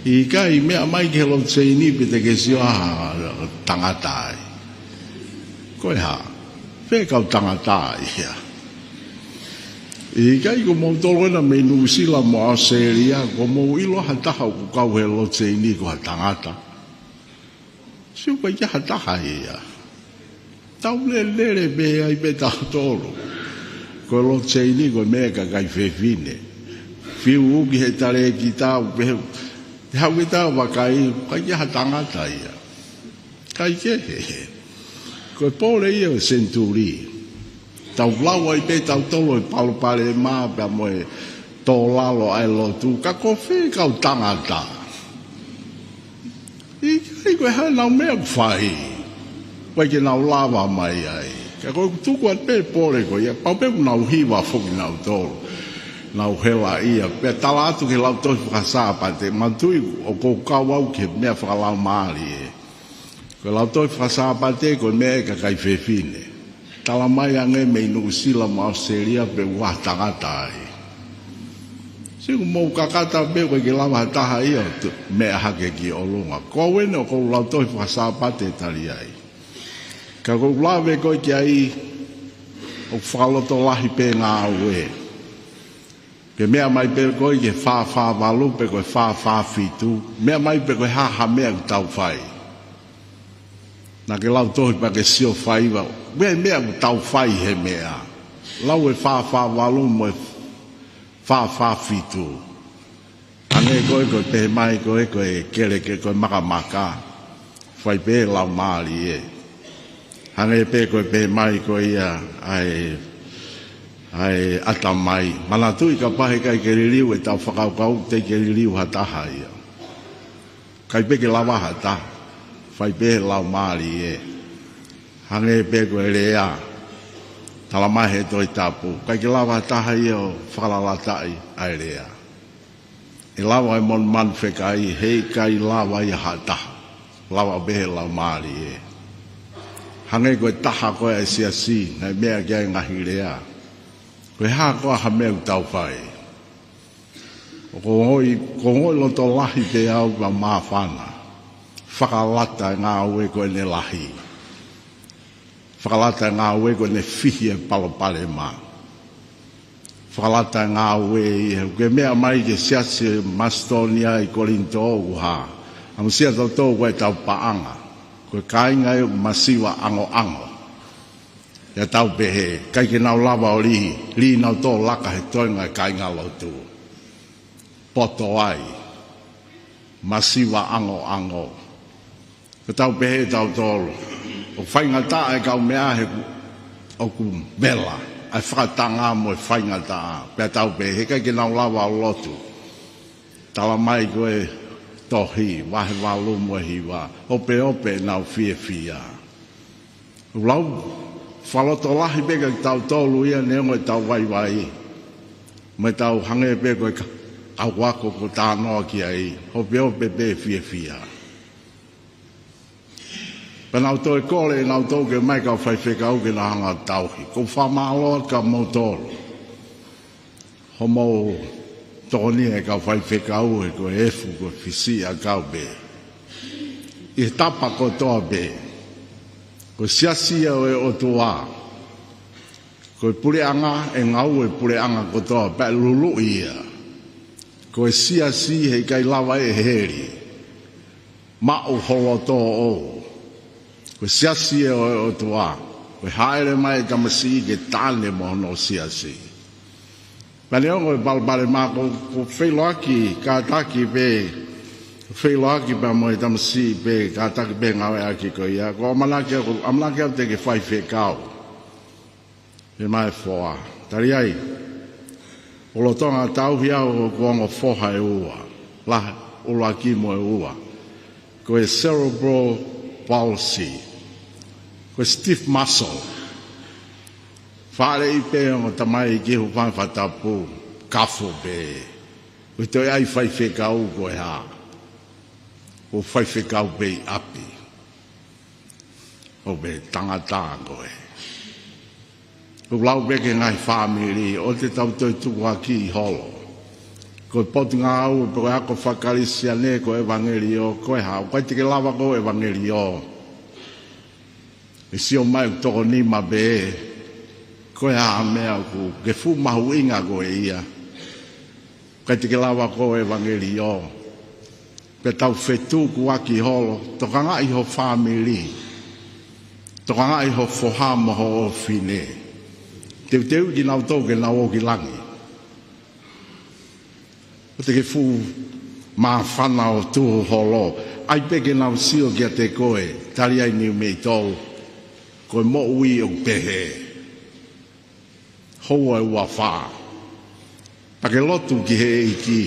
ʻIkai, meʻa mai ki he lotu seini, pe te ke sio ha tangata ai. Ko e hā, fē kau tangata ia. ʻIkai ko moutolu ena mei Nuʻusila mo ʻAositelēlia, kuo mou ʻilo ha taha ʻoku kau he lotu seini ko ha tangata. Sio ʻikai ha taha ia. Tau lele pē ai pē tautolu. Ko e lotu seini ko e meʻa ʻa e kakai fefine. Fiu ki he talēkita ʻo pehē, te haʻu ke tau vakai, ʻikai ha tangata ia. ʻIkai ke he. Ko e pole ia ʻo e senituli. Tau lau ai pē tautolu e palopalema pea mo e tō lalo ʻa e lotu, ka ko fē kau tangata. ʻIkai ko e hā ʻenau meʻa ʻoku fai. ʻIkai ke nau lava mai ai. Ka ko e tuku atu pē pole ko ia, pau pē ʻoku nau hiva foki nautolu. Nau hela ia, pea tala atu ki he lautohi fakasāpate, manatuʻi ʻoku ou kau au ki he meʻa fakalaumālie. Ko e lautohi fakasāpate, ko e meʻa ʻa e kakai fefine. Tala mai ange mei Nuʻusila mo ʻAositelēlia pe ʻoku ʻi ai ha tangata ai. Sio ʻoku mou kakata pē ʻoku ʻikai ke lava ha taha ia ʻo meʻa hake ki ʻolunga. Ko au ena ʻoku ou lautohi fakasāpate tali ai. Ka ʻoku ou lave ko ē ki ai, ʻOku fakalotolahi pē ngāue. Ke meʻa mai pē koe ki he fā fā valu pe ko e fā fā fitu. Meʻa mai pe ko e hā ha meʻa ʻoku tau fai. Naʻa ke lau tohi pea ke sio faiva. Meʻa, meʻa ʻoku tau fai he meʻa. Lau e fā fā valu mo e fā fā fitu. Hangē ko e, ko e pehē mai ko e, ko e kelekele, ko e makamaka. Fai pē lau mālie. Hangē pē ko e pehē mai ko ia ʻa e, ʻa e ʻatamai. Manatuʻi kapau he ʻikai ke liliu ʻetau fakakaukau, teʻeki ke liliu ha taha ia. ʻIkai pē ke lava ha taha. Fai pē lau mālie. Hangē pē ko e lea. Tala mai he Tohi Tapu. ʻIkai ke lava ha taha ia ʻo fakalalataʻi ʻa e lea. ʻE lava e monumanu fekai, heʻikai lava ia ha taha. Lava pē he lau mālie. Hangē ko e taha ko e ʻa e siasi, naʻe meʻa ki ai e ngaahi lea. Ko e hā koā ha meʻa ʻoku tau fai. ʻOku ou ongoʻi, ʻoku ou ongoʻi lotolahi pē au pea māfana. Fakalata e ngāue ko ʻene lahi. Fakalata e ngāue ko ʻene fihi e palopalema. Fakalata e ngāue ia, ʻoku ke meʻa mai ki he siasi Masitōnia ʻi Kolinitō ʻoku hā. ʻAmusia tautolu ko e tau paʻanga. Ko e kāinga ʻoku masiva ʻangoʻango. ʻIa tau pehē, ʻikai ke nau lava ʻo lī, lī nau tō laka he toenga e kāinga lotu. Poto ai, masiva ʻangoʻango. Ko tau pehē tautolu. ʻOku faingataʻa e kau meʻa he ʻoku vela, ʻa e fakatanga mo e faingataʻa. Pea tau pehē, ʻikai ke nau lava ʻo lotu. Tala mai ko e tohi, vahe valu mo e hiva. Opeope ʻenau fiefia. ʻOku lau, fakalotolahi pē kia tautolu ia neongo ʻetau vaivai. Mo ʻetau hangē pē ko e ka-, ʻauako ʻoku talanoa ki ai. Opeope pē fiefia. Pea nau toe kole, nau toe ke mai kau faifekau ke nau hanga ʻo tauhi. ʻOku ou fakamālō kia moutolu. Hoʻomou tokoni e kau faifekau he ko e efu ko e fisi ʻa kau pē. ʻI he tapa kotoa pē. Ko e siasi ia ʻo e ʻOtua. Ko e puleʻanga, ʻe ngāue puleʻanga kotoa, pea luluʻi ia. Ko e siasi heʻikai lava ʻe heli. Maʻu ho loto ʻo. Ko e siasi ʻo e ʻOtua. Ko e hāʻele mai e tamasiʻi ke tane mo hono siasi. Pea neongo e palopalema ko, ʻoku ou feiloaki, kātaki pē, feiloaki pea mo e tamasiʻi pē, kātaki pē ngāueʻaki ko ia. ʻOku ou ʻamanaki, ʻoku ou ʻamanaki au te ke faifekau. Pehē mai e foha. Tali ai. ʻOku lolotonga tauhi au ʻoku ongo foha ʻe ua. Lahi ʻuluaki mo e ua. Ko e cerebral palsy. Ko e stiff muscle. Fāʻeleʻi pē ongo tamaiki hūfanga he fakatapu. Kafo pē. ʻOku toe ʻai faifekau ko e hā. ʻOku faifekau pē ʻi ʻapi. ʻOku pē tangata ko ē. ʻOku lau pē ki he ngaahi fāmili, ʻoua te tau toe tukuakiʻi holo. Ko e potungāue, pe ko e ako faka-Kalisitiane, ko e ʻevangeliō, ko e hā, ʻoku ʻikai te ke lava ko e ʻevangeliō. ʻE sio mai ʻoku toko nima pē, ko e hā ha meʻa ʻoku ke fuʻu mahuʻinga ko e ia. ʻIkai te ke lava ko e ʻevangeliō. Pea tau fetukuaki holo, tokangaʻi ho fāmili. Tokangaʻi ho foha mo ho ʻofefine. Teuteuʻi kinautolu ke nau ō ki langi. ʻOua te ke fuʻu māfana ʻo tuhu holo. ʻAi pē ke nau sio kiate koe, tali ai Niumeʻitolu. Ko e moʻui ʻoku pehē. Houa ʻe ua fā. Pea ke lotu ki he ʻEiki.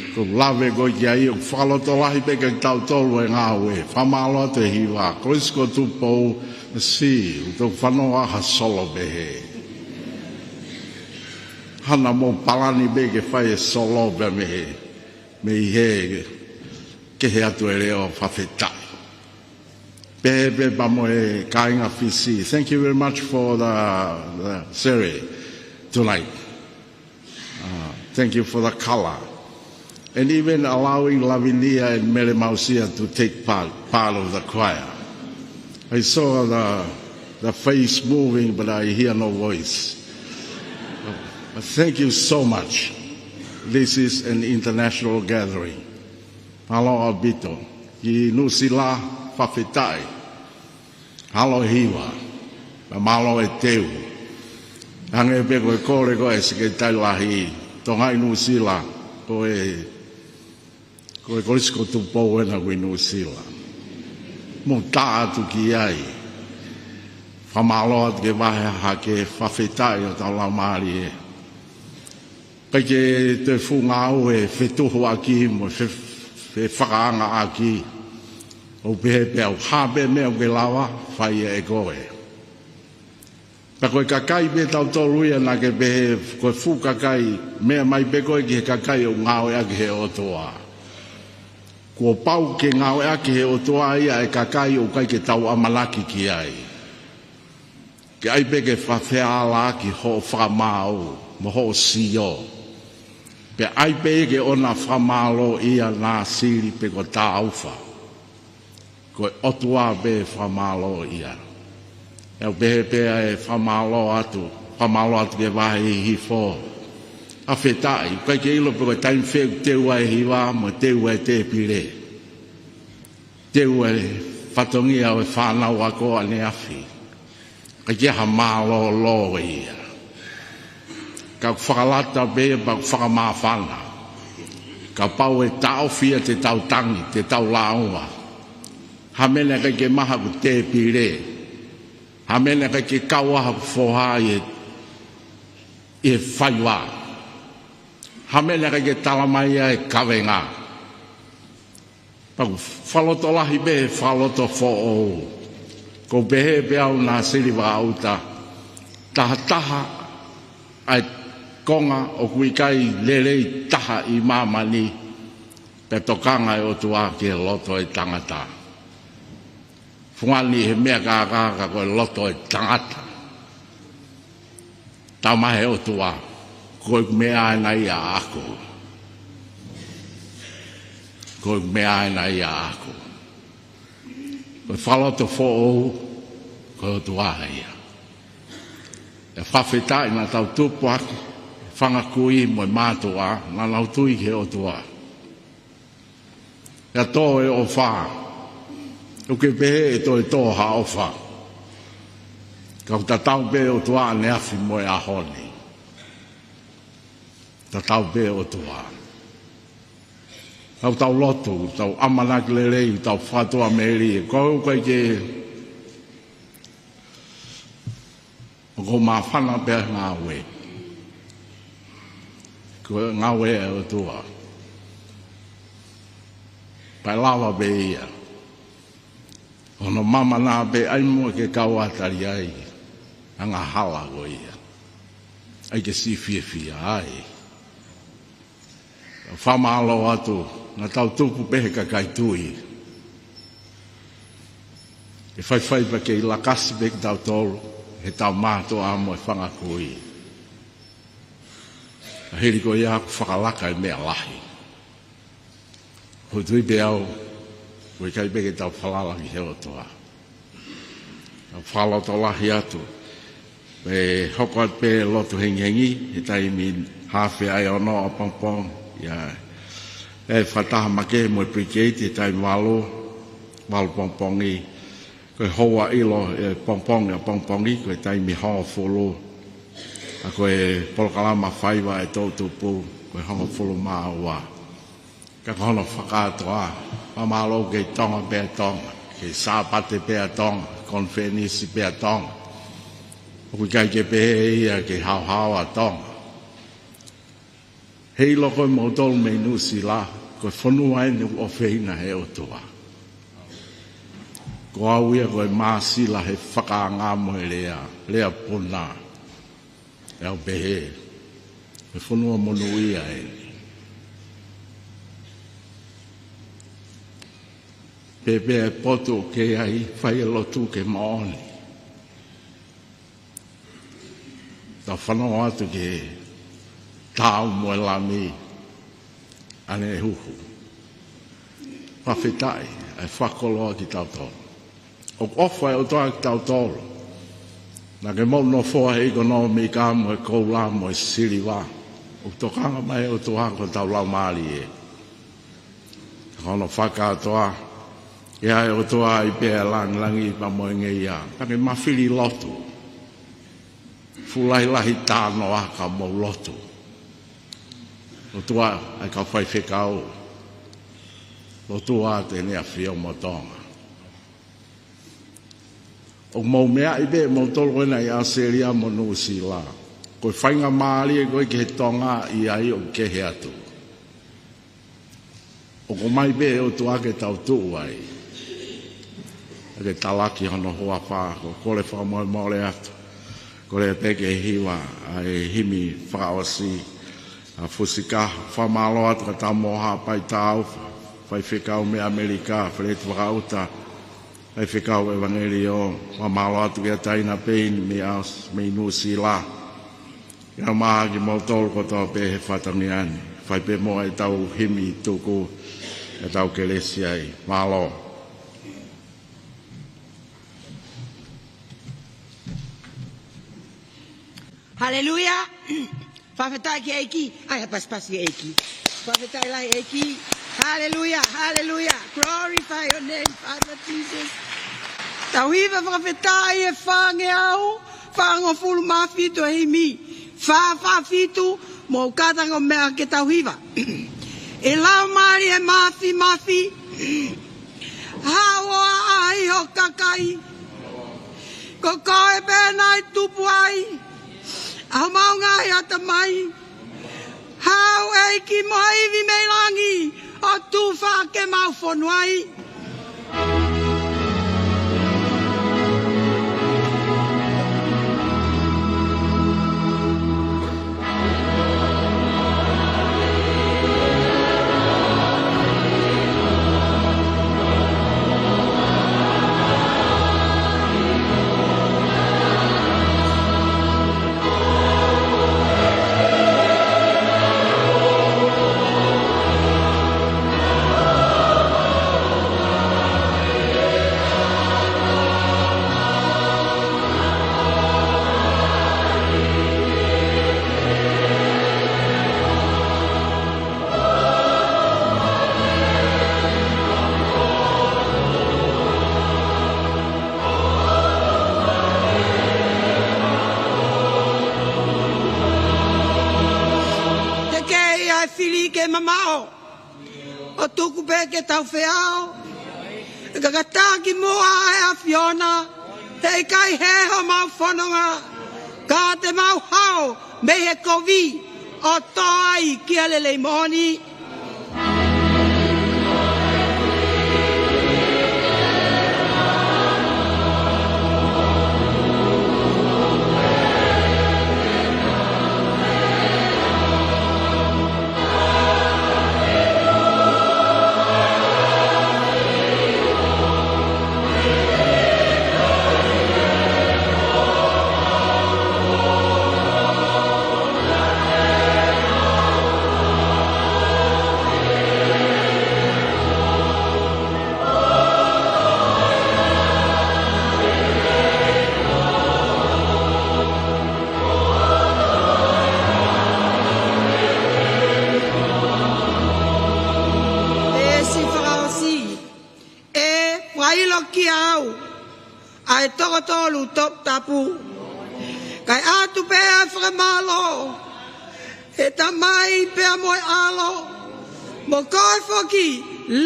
ʻOku ou lave ko ē ki ai, ʻoku fakalotolahi pē kia tautolu e ngāue. Fakamālō atu e hiva. Kolisi ko Tupou, si, ʻoku tau fanongo ha solo pehē. Hana mo palani pē ke fai e solo pē mei hē. Mei hē, kehe atu e leʻo fakafetaʻi. Pehē pē pea mo e kāinga Fisi. Thank you very much for the, the series tonight. Uh, thank you for the color. And even allowing Lavinia and Mele Mausia to take part, part of the choir. I saw the, The face moving, but I hear no voice. But thank you so much. This is an international gathering. Mālō ʻaupito. Ki Nuʻusila, fakafetaʻi. Mālō e hiva. Pea mālō e teu. Hangē pē ko e kole ko ē ʻa e Sekelitali Lahi, Tonga ʻi Nuʻusila, ko e, ko e Kolisi ko Tupou ena ko ē ʻi Nuʻusila. Mou tā atu ki ai. Fakamālō atu ki he vahevahe, fakafetaʻi hotau laumālie. ʻIkai ke toe fuʻu ngāue e fetuhuʻaki mo e fe-, fefakaangaʻaki. ʻOku pehē pē au, ha pē meʻa ʻoku ke lava, fai ia ʻe koe. Pea ko e kakai pē tautolu ia naʻa ke pehē, ko e fuʻu kakai, meʻa mai pē koe ki he kakai ʻoku ngāueʻaki ʻe he ʻOtua. Kuo pau ke ngāueʻaki ʻe he ʻOtua ia e kakai ʻoku ʻikai ke tau ʻamanaki ki ai. Ke ʻai pē ke fakafeʻālaaki hoʻo fakamaau mo hoʻo sio. Pea ʻai pē ia ke ʻoua naʻa fakamālōʻia Nāsili pe ko Tāufa. Ko e ʻOtua pē fakamālōʻia. ʻE au pehē pē ʻa e fakamālō atu, fakamālō atu ki he vahe hihifo. Fakafetaʻi, ʻikai ke ʻilo pe ko e taimi fē ʻoku teu ai e hiva mo e teu ai e tēpile. Teu e fatongia ʻo e fānau ako ʻaneafi. ʻIkai ke ʻi ai ha mālōlō ia. Ka ʻoku fakalata pē ia pea ʻoku fakamāfana. Kapau ʻe taʻofi ia te tau tangi, te tau lāunga. Ha meʻa naʻe ʻikai ke maʻu ha tēpile. Ha meʻa naʻe ʻikai ke kau ai ha foha ʻi he, ʻi he faiva. Ha meʻa naʻe ʻikai ke tala mai ai e kavenga. Pea ʻoku fakalotolahi pē, fakalotofoʻou. ʻOku ou pehē pē au Nāsili Vakaʻuta, tahataha ʻa e konga ʻoku ʻikai lelei taha ʻi māmani, pea tokanga e ʻOtua ki he loto e tangata. Fungani he meʻa kākā ka ko e loto e tangata. Tama he ʻOtua, ko e meʻa ena ia ʻaʻaku. Ko e meʻa ena ia ʻaʻaku. Ko e fakalotofoʻou, ko e ʻOtua ia. ʻE fakafetaʻi naʻa tau tupu hake, fanga kui mo e mātuʻa, naʻa nau tui ki he ʻOtua. ʻIa tō e ʻofa. ʻOku ke pehē ʻe toe tō ha ʻofa. Ka ʻoku tatau pē ʻOtua ʻaneafi mo e ʻaho ni. Tatau pē ʻOtua. Tau tau lotu, tau ʻamanaki lelei, tau fakatua meli, ʻoku ʻikai ke ʻoku māfana pē ngāue. Ko e ngāue ʻa e ʻOtua. Pea lava pē ia. Hono mamana pē ʻai mo ke kau atali ai. Angahala ko ia. ʻAi ke siʻi fiefia ai. Fakamālō atu, naʻa tau tupu pē he kakai tui. ʻE faifai pē ke ʻi lakasi pē kitautolu, he tau mātuʻa mo e fanga kui. ʻA hili ko ia ʻoku fakalaka e meʻa lahi. ʻOku ou tui pē au, ʻoku ʻikai pē ke tau falala ki he ʻOtua. Tau fakalotolahi atu. ʻE hoko atu pē lotu hengihengi, he taimi haafe ai ʻo ono ʻapongipongi, ʻia, ʻe fakataha makehe mo e pre-K, he taimi valu, valu pongipongi, ko e houa ʻilo, ʻe pongipongi, ʻapongipongi, ko e taimi hongofulu, ʻa ko e polokalama faiva ʻe toʻutupu, ko e hongofulu mā ua. Ka ko hono fakakātoa, fakamālō kei Tonga pē ʻa Tonga, kei Sāpate pē ʻa Tonga, konifelenisi pē ʻa Tonga. ʻOku ʻikai ke pehē ia kei haohaoa ʻa Tonga. Heiʻilo ko moutolu mei Nuʻusila, ko e fonua eni ʻoku ʻofeina he ʻOtua. Ko au ia ko e māsila he fakaanga mo e lea, lea puna. ʻE au pehē, ʻe fonua monūʻia eni. Pea pea ʻe potu ke ai fai e lotu ke moʻoni. Tau fanongo atu ki he tau mo e Lami ʻanehuhu. Fakafetaʻi, ʻa e fakakoloa kitautolu. ʻOku ʻofa e ʻOtua kitautolu. Naʻa ke mou nofoa he ʻekonōmika mo e koula mo e siliva. ʻOku tokanga mai ʻOtua ko hotau laumālie. Ko hono fakakātoa, ʻe ʻai ʻOtua ʻi pē ʻa e langilangi pea mo e ngeia. Naʻa ke mafili lotu. Fuʻu lahilahi tānoa ka mou lotu. Lotua ʻa e kau faifekau. Lotua ʻa ʻEne ʻAfio mo Tonga. ʻOku mou meaʻi pē moutolu ko ena ʻi ʻAositelēlia mo Nuʻusila. Ko e faingamālie ko ē ki he Tonga ʻi ai ʻoku kehe atu. ʻOku ʻomai pē ʻe ʻOtua ke tau tuʻu ai. ʻA ke talaki hono huafa, ko e kole fakamolemole atu. Kole atu ke hiva ʻa e himi fakaʻosi. ʻA Fusika, fakamālō atu kia Tamoha Paitau, faifekau mei ʻAmelika, Feleti Vakaʻuta, faifekau ʻevangeliō, fakamālō atu kia Taina Peini mei ʻAos-, mei Nuʻusila. Ia maha kimoutolu kotoa pē he fatongia ni. Fai pē muʻa ʻetau himi tuku, ʻetau kelesi ai. Mālō. Haleluia. Fakafetaʻi ki he ʻEiki. ʻAi ha pasipasi ki he ʻEiki. Fakafetaʻi lahi ʻEiki. Haleluia, haleluia. Glorify your name, Father Jesus. Tau hiva fakafetaʻi ʻe fāngeau fāngofulu mā fitu ʻa e himi. Fā fā fitu, mou kātaki ʻo meʻa ke tau hiva. ʻE Laumālie Māfimafi, haʻu ʻo ʻaʻahi ho kakai. Ko koe pē naʻe tupu ai ʻa homau ngaahi ʻatamai. Haʻu ʻEiki mo e ivi mei langi ʻo tufa ke mau fonu ai. Tekeʻi ʻa e fili ke mamaʻo, ʻo tuku pē ke tau feʻao. ʻE kakataki muʻa ʻa e ʻAfiona, he ʻikai hē homau fononga, ka te mau hao mei he kovi ʻo tō ai ki he lelei moʻoni. Veesi fakaʻosi. ʻE fakaʻilo kiate au ʻa e toko tolu toputapu. Kae ʻatu pē ʻa e fakamālō, ʻe Tamai pea mo e ʻAlo, mo koe foki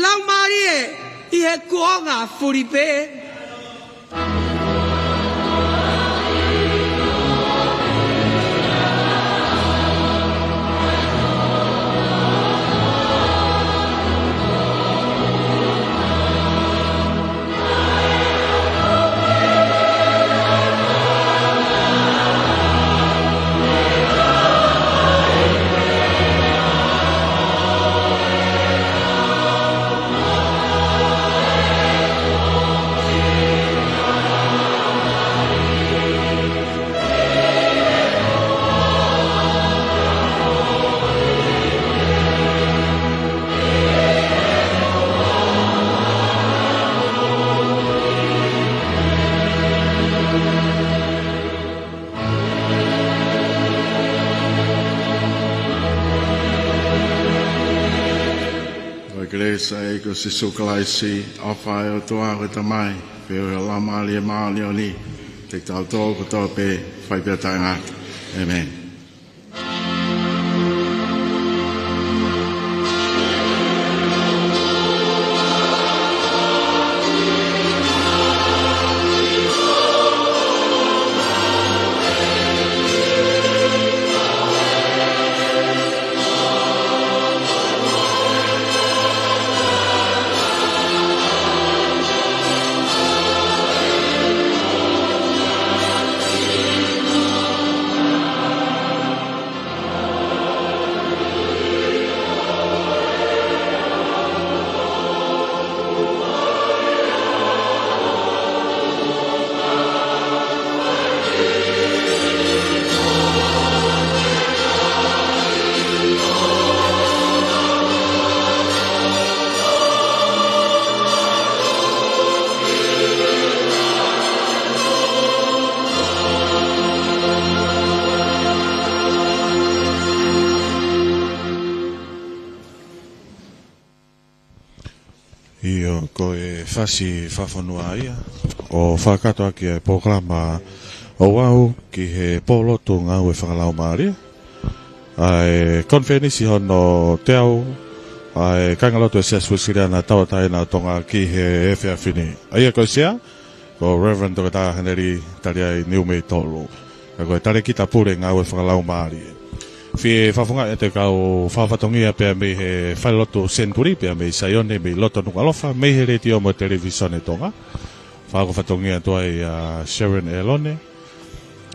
Laumālie ʻi he kuonga fulipē. Sai ko Sīsū Kalaisi, ʻofa ʻa e ʻOtua ko e Tamai, feohi ʻa e Laumālie Māʻoniʻoni, ʻiate kitautolu kotoa pē, fai pē ʻo taʻengata. ʻĒmeni. ʻIo, ko e fasi fakafonua ia, ʻo fakakātoa ʻaki e polokalama ʻo aʻu ki he pōlotu ngāue fakalaumālie. ʻA e konifelenisi hono teau, ʻa e kāingalotu ʻo e Siasi Uēsiliana Tauʻatāina ʻo Tonga ki he efiafi ni. ʻA ia ko e sea, ko Reverend Toketā Heneli Taliai Niumeitolu. Ka ko e talēkita pule ngāue fakalaumālie. Fie fakafofongaʻi ʻa e kau fakafatongia pea mei he falelotu Senituli, pea mei Saione, mei loto Nukuʻalofa, mei he Letiō mo e Televīsone Tonga. Fakafofongaʻi atu ai ʻa Sharon ʻElone,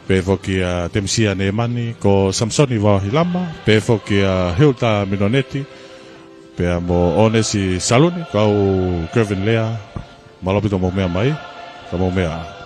pehē foki ʻa Temisia Nemani, ko Samisoni Vaohilama, pehē foki ʻa Hilda Minoneti, pea mo ʻOnesi Saluni, kau Kevin Lea, mālō ʻaupito mou meʻa mai, ka mou meʻa.